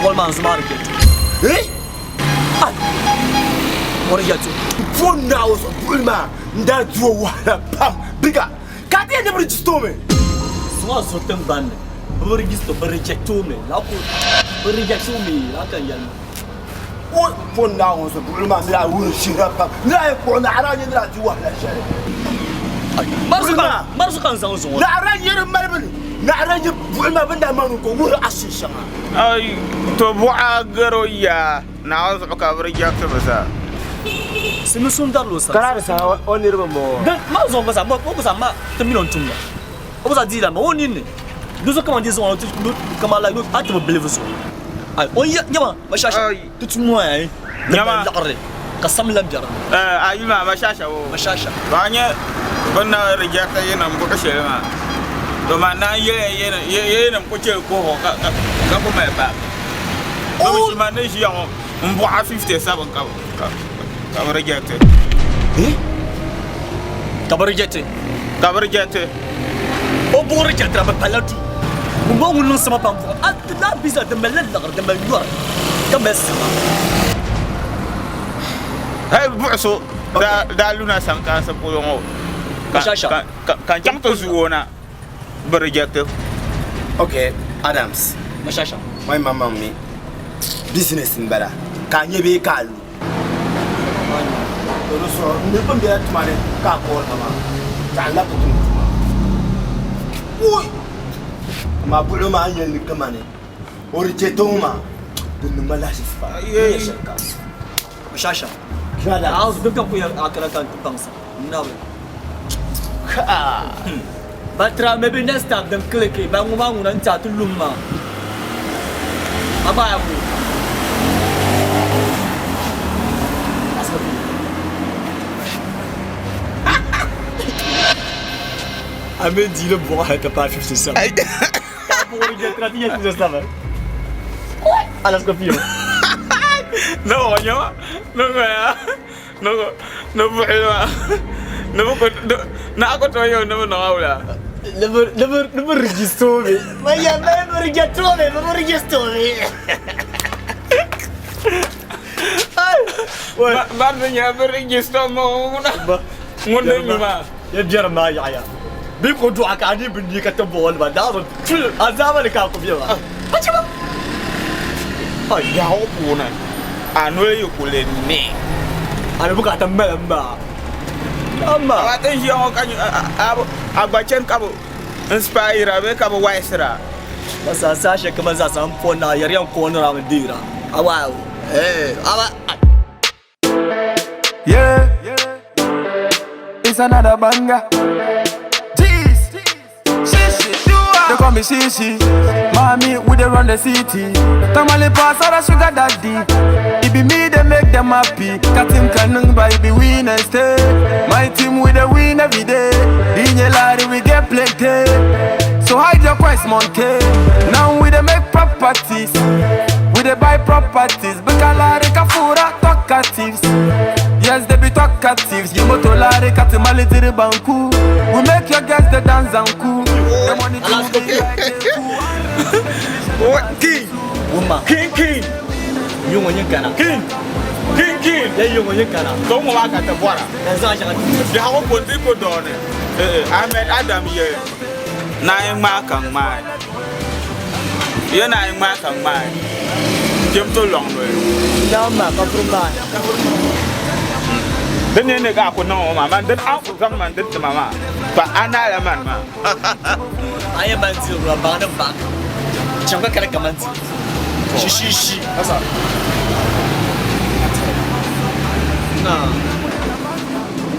S9: bɔl maa n zuma di kɛto
S6: eh
S9: ah o di yɛto
S6: fo na o so buɣuli maa n daa duo wahala pam biga ka ti yɛn ni bi register mi
S9: suma so tiŋgbani ni bi register bi reject o mi la ko bi reject o mi la kan yɛli
S6: o fo na o so buɣuli maa n daa wuri shihira pam n daa yɛn kpuɣi naɣara nyɛ n daa di wahala shɛli
S9: marzu kan zaŋ zuŋɔ
S6: naɣara nyɛ di malibu ni naɣara nyɛ buɣuli maa bin daa maani ko wuhiri ashi shɛŋa
S14: Ai, to buɣa garo ya naɣa zuɣu ka bi reject bi zaa.
S9: Simi sun darilo sa.
S6: Kana di saha o niriba n bɔŋɔ.
S9: Dan ma zuɣu ba sa ma o sa ma ti million tum na. O sa di la ma o ninni. Do so kama di zuɣu ti kama la a ti bi believe zuɣu. Ai o ya nyama ma shasha ti tum ŋɔ ai.
S14: Nyama.
S9: Laɣiri ka sam lan biɛri.
S14: Eh, ayi maa ma shasha o.
S9: Ma shasha.
S14: Ba nyɛ bin na reject yɛn buɣu shɛli maa. To ma na yɛlɛ yɛn ku chɛ kuɣu ka ka ku mali ba. O ma ni ʒiya ŋɔ n buɣa 57 ka ka bi reject.
S6: Eh?
S9: Ka bi reject.
S14: Ka bi reject.
S9: O buɣu reject bi pala du. Ŋun bɔ ŋun niŋ sama pam buɣu a ti daa bisa di mali laɣiri di mali yɔri ka mali sama.
S14: Hey buɣuso daa luna sankansi polo ŋɔ ka n chaŋ ti zuo na bi reject.
S6: Okay, Adams.
S9: Mashasha.
S6: My mama mi business n bala ka nyɛ bee ka lu. To so n bin bɛla tuma ni ka a kɔɔri ma maa. Zaɣ la ti tum tuma. Ui! Amaa buɣili maa yɛli ni kamani o di chɛ tiŋ maa, di niŋ ma lahiʒifu pam. N nya shɛli kam.
S9: Shasha. A bin ka ku yɛli a kana ka n ti baŋsim. Nabi. But try maybe next time din click ba ŋɔ maa ŋuna n ti a ti lum maa. Amaa ya ku. A mi diili buɣa hali ti paai 57. Ka buɣuri je tira ti nyɛ 57. Alaska fiyo.
S14: No, nyama. No, ya. No, no buɣili maa. No, ko na ko to yo no no awla.
S9: Never register me. Maya, never register me. Never register me.
S14: Ba ni nya bi register mo na. Ngun ni ma.
S9: Ya biyar ma ya ya. Bi ko du'a ka ni bin ni ka ta bol ba da ba. Azaba ni ka ku biya ba. Acha ba.
S14: Ai ya ho pu na. A no yi ku le ne.
S9: Ana bukata malam ba. Amma.
S14: Ba ta ji ho ka a a gba chen ka bo inspire be ka bo waisra.
S9: Masa sashe kamar za san fona yaryan ko na ramu dira. Awa. Eh, awa.
S13: Yeah, it's another banger. Jeez, shishi, they call me Shishi. Mommy, we dey run the city. Tamale pass out a sugar daddy. It be me they make them happy. Katim kanung by be win and stay. My team we dey win every day. Dinye Larry we get plenty. So hide your quest, monkey. Now we dey make properties. We dey buy properties. Bukalari kafura talkatives. Yes, they be talkatives. You moto lari katimali tiri banku. We make your girls the dance and cool. The money to be like a fool.
S14: What king?
S9: Wuma.
S14: King king.
S9: Yungo yin kana.
S14: King. King king.
S9: Ya yungo yin kana.
S14: To mo wa ka te bora.
S9: Ya za sha.
S14: Ya ho ko ti ko do ne. Eh Ahmed Adam ye. Na yin ma kan ma. Ye na yin ma kan ma. Jem to long no.
S9: Na ma ka furu ma.
S14: Den ne ne ga ko no ma man den an ko zang man den ma ma. Ba ana la man ma.
S9: Aye man ti ro ba na ba. Cham ka kala kaman ti. Shi shi shi.
S8: Asa.
S9: Na.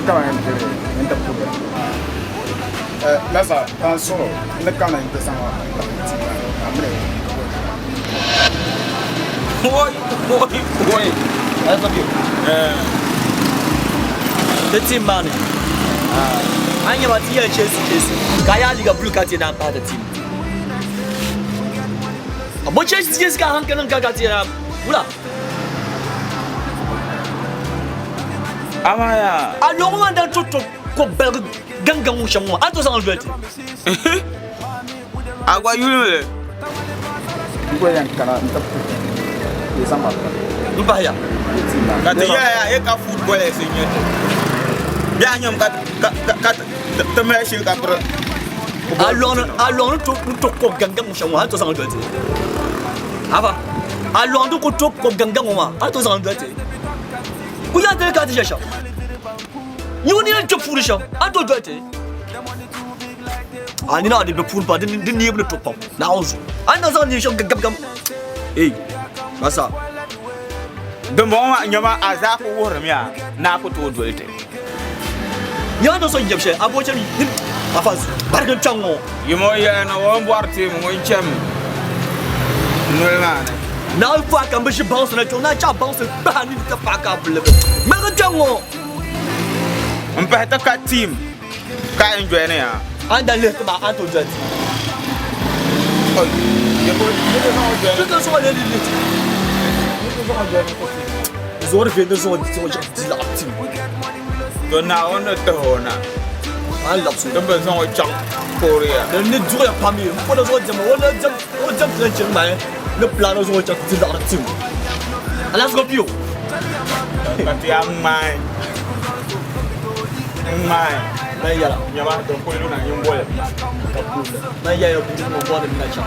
S8: Kama en tere, en ta pube. Lasa, tan soro, ne kana en te sama ti amre.
S14: Oi, oi, oi.
S9: That's okay.
S14: Eh.
S9: The team man. Ah. Anya ba ti ya Chelsea Chelsea. Ka ya liga blue ka ti na pa the team. Abo Chelsea Chelsea ka hankalin ka ka ti na. Wula.
S14: Ama ya.
S9: A logo man da to to ko bel gangan mu shamu. An to san alberti.
S14: Agwa yule.
S8: Ngo yan kana en ta pube. Ye sama.
S9: Mba ya.
S14: Ka te ya ya e ka football e se nyete. Bia nyom ka ka ka te me shi ka pro.
S9: A logo to to ko gangan mu shamu. An to san alberti. Aba. A logo ko to ko gangan mu ma. An to san alberti. Ku ya te ka ti shasha. Ni woni to puru sha. An to dote. Ani na de be puru pa din din ni to pam. Na onzu. An na zan ni sha gam gam. Eh. Masa.
S14: De mo ma nyoma a za ko worim ya na ko to dolte.
S9: Ya no so yebshe abo chem ni afa barkan chango.
S14: Yimo ya na won borti mo chem. Nol ma ne.
S9: Na fa kan bi shi bounce na chona cha bounce ba ni ta fa ka bule. Ma ga chango.
S14: Mpa ta ka team. Ka enjoy ne ya.
S9: An da le ma an to dote.
S14: Oi. Ye ko ye ko join.
S9: Ko so le le. Zor fe de zo zo ja di la team.
S14: To na on to na.
S9: An la su.
S14: Don ban san o chang Korea.
S9: Ne ne du ya pami. Ko da zo jam wala jam o jam tlen chen mai. Ne plan zo ja di la team. Ala so pio.
S14: Ka ti am mai. Mai.
S9: Na yala.
S14: Nyama don ko na yin bole.
S9: Ka ku. Na ya yo bi mo bo de na cha.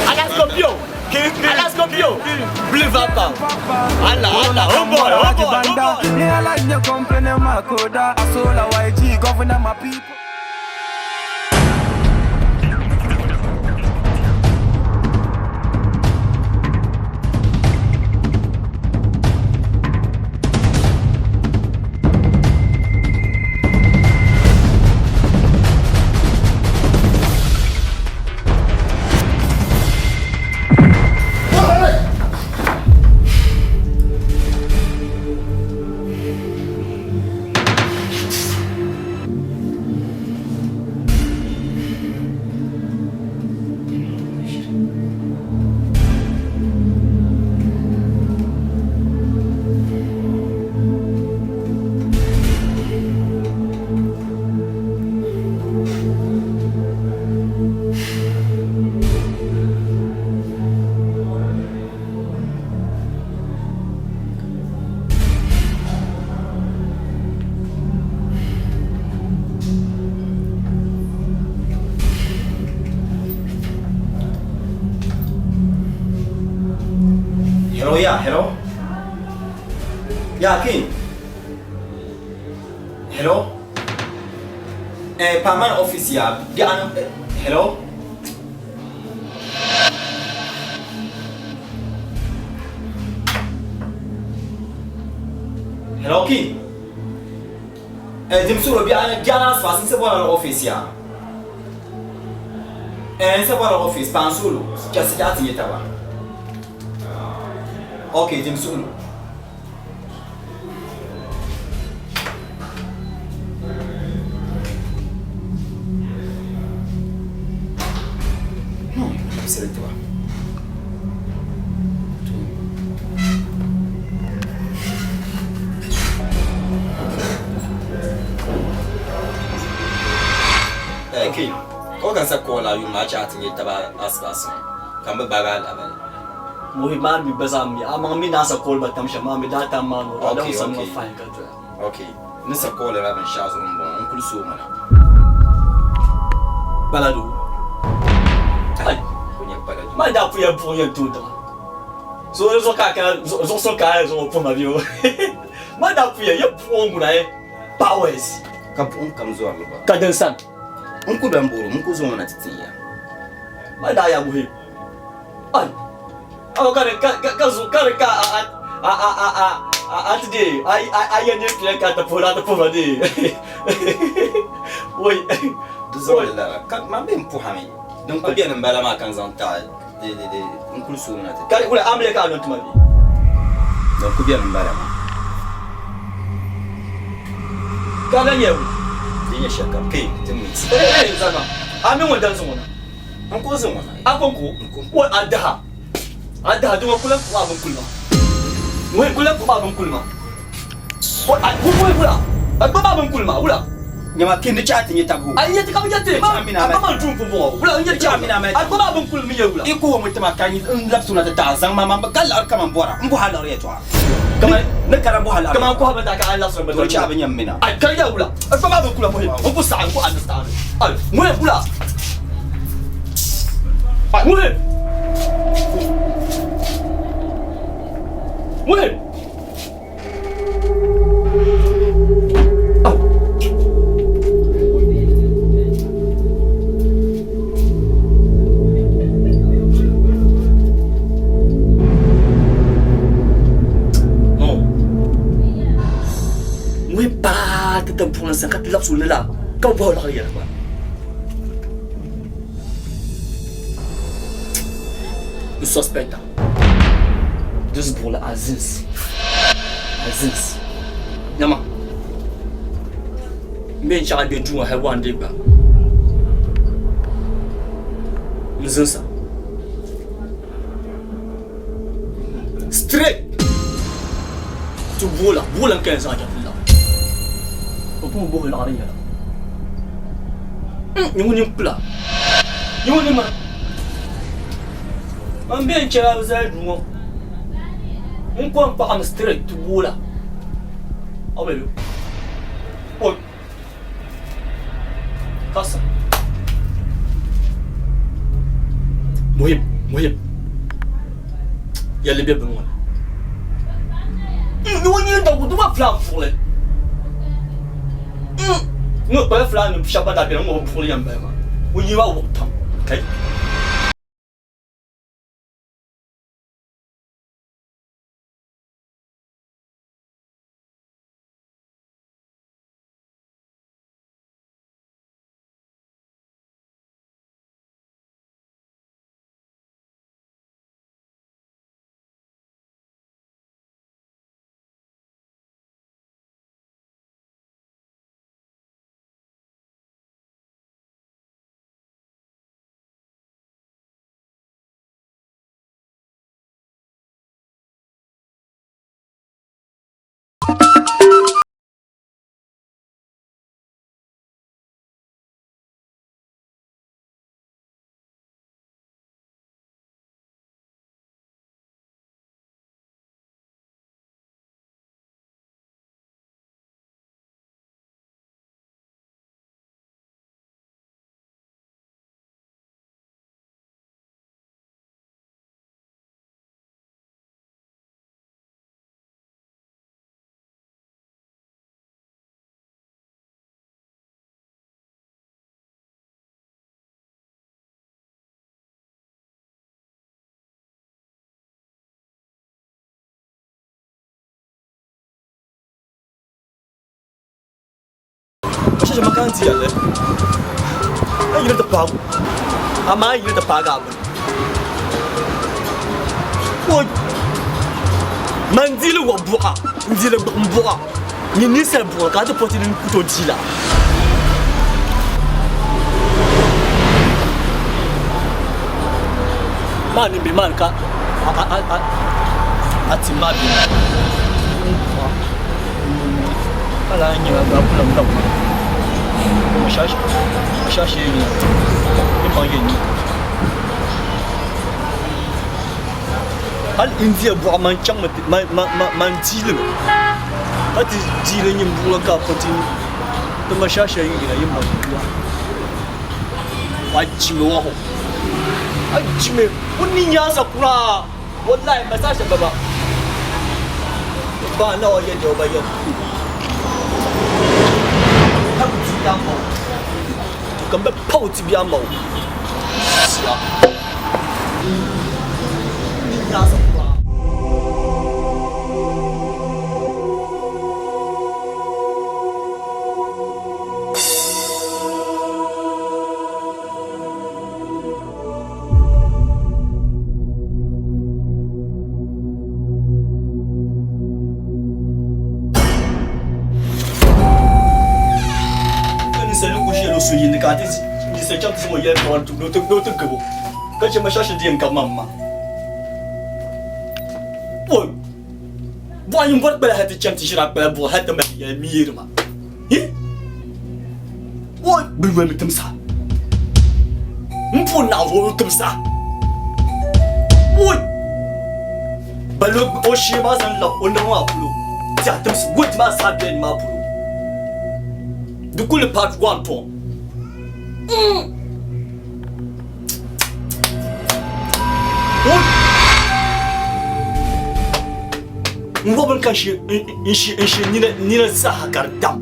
S9: Ala so pio. Alaska Bio, Blue Vapor. Allah, Allah, oh boy, oh boy, oh boy.
S13: Me I like you complain my coda. Asola YG, governor my people.
S7: Hello, yeah, hello. Yeah, King. Hello. Paman office, yeah. Hello. Hello, King. Dimsuro bi ana jana asfas nse bora office ya. Nse bora office pansulu. Kiasi jati yetawa. Okay, Dimsulu. C'est toi. Okay. Ko kan sa kola yu ma cha tin taba aspas. Kan ba baga la ba.
S9: Mohi man mi bazam mi amang mi nasa call ba tam shama mi data man o
S7: Okay,
S9: da sam
S7: okay.
S9: fine ka to.
S7: Okay. Ni sa kola la ban sha zo bon on kul so mana.
S9: Balado. Ai,
S7: Ko nya balado.
S9: ma da pu ya pu ya tu da. Zo zo ka ka zo zo so ka zo pu ma bi o. Ma da pu ya ya pu on guna e powers.
S7: Ka pu on kam zo ba.
S9: Ka den san.
S7: On ku ban boro mun ku zo mana titin ya.
S9: Ma da ya muhi. Ai. Awo ka ka ka zo ka ka a a a a a a a today ai ai ai ya ne pi ka ta pu la ta pu ma de. Oi.
S7: Du zo la ka ma ben pu hami. Donc ko bien mbala ma kan zan ta de de de on kul so mana titin.
S9: Ka wala amle ka non tuma bi.
S7: Donc ko bien mbala ma.
S9: Ka na nyewu.
S7: Din ya shaka ke tin mi.
S9: Eh eh zama. Amin wadan zo na.
S7: An ko zo mana.
S9: Akonko. Wa adaha. Adaha duma kula ko abun kulma. Wai kula ko abun kulma. Wa a ku ku kula. A ba abun kulma wula.
S7: Nyama kin di cha tin tabu.
S9: Ai yati ka yati ma. A ba man tun fu wula yati
S7: Cha mina ma.
S9: A ba abun kulmi ye wula.
S7: Iko wa mutuma kan in lapsuna ta ta zan ma ma kal ar kaman bora. In bu halar ya to. Kama ne karan bu halar.
S9: Kama ko habata ka Allah subhanahu
S7: To cha abin yammina.
S9: Ai kar ya wula. A ba abun kula ko. Ko sa ko understand. Ai mu wula. Ai mu Muhim. No. Muhim ba ta tan pun san ka lap su la. Ka bo la ya ba. You suspect. This ball Aziz. Aziz. Nyama. Mbe nchaga be dunga ha wande ba. Mzinsa. Straight. Tu bola, bola kan sa ja la. O ko bo la ri ya. Nyungu nyung pla. Nyungu ni ma. Mbe nchaga za dunga. N ko n paɣami straight ti boola. Aw bɛ Oi. Kasa. Muhim, muhim. Yɛlli be bini ŋɔ ni. Ni o nyini dagu di ma filaan buɣili. Ni o kpala filaan nim shɛba ban daa beni ŋɔ bi buɣili yɛn bali maa. O nyini maa wuɣi pam. Kai. Shɛshɛ ma ka n ti yɛlli a yuli ti paagu amaa a yuli ti paagi a bini o man diili wa buɣa n diili gbuɣim buɣa nyɛ ninsali buɣili ka a ti pɔti din ku tooi diila. Maa ni bɛ maa ni ka a tim maa bɛ ka lahi nyɛ gba kula n dabu a shashi yɛn ni baŋ yɛn nyɛ hali India buɣa man chaŋ man diilimi ka ti diili nyin buɣili ka pɔti ti ma shashi yɛn yina yin baŋ yɛn wa jimi wa ho a jimi o ni nyaasa kuraa wallahi masasha baba ba na wa yɛ o ba yɛ ka bi ti ya ma o ka n bɛ pa o ti bia ma o sia ni nyaasa kuraa. Ninsal ni ku ʒiɛl o so yindi ka a ti ninsal chaŋ ti zaŋ o yɛli paɣa ni o ti gabo ka chɛ ma shashi di yɛn gabi ma m-ma. Oi! Buɣa nyin bɔri kpala hal ti chaŋ ti ʒiri a kpala buɣa hal ti mali yɛli miiri ma. Hi! Oi! Bɛ yolimi timsa. M bo naɣizuɣu timsa. Oi! Bali o shee maa zaŋ lab o naba maa polo ti a timsi gooti maa zaa beni maa polo. Di kuli part 1 tɔŋ. N wɔbiri ka n shi nina zaaha ka di dam.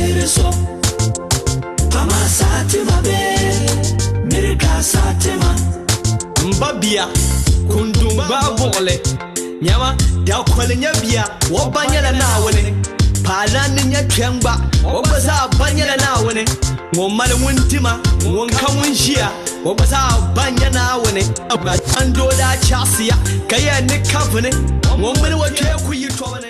S15: deeri so. Pama saatima bee miri ka saatima.
S16: M ba bia kundun gbaai buɣili nyama dakoli nyɛ bia o ba nyɛla Naawuni paɣa ni nyɛ kpɛm gba o gba zaa ba nyɛla Naawuni ŋun mali ŋun dima ŋun ka ŋun ʒiya o gba zaa ba nyɛ Naawuni an doo daa chaɣisiya ka yɛn ni kavuni ŋun mini o kpee ku yi tɔbu ni.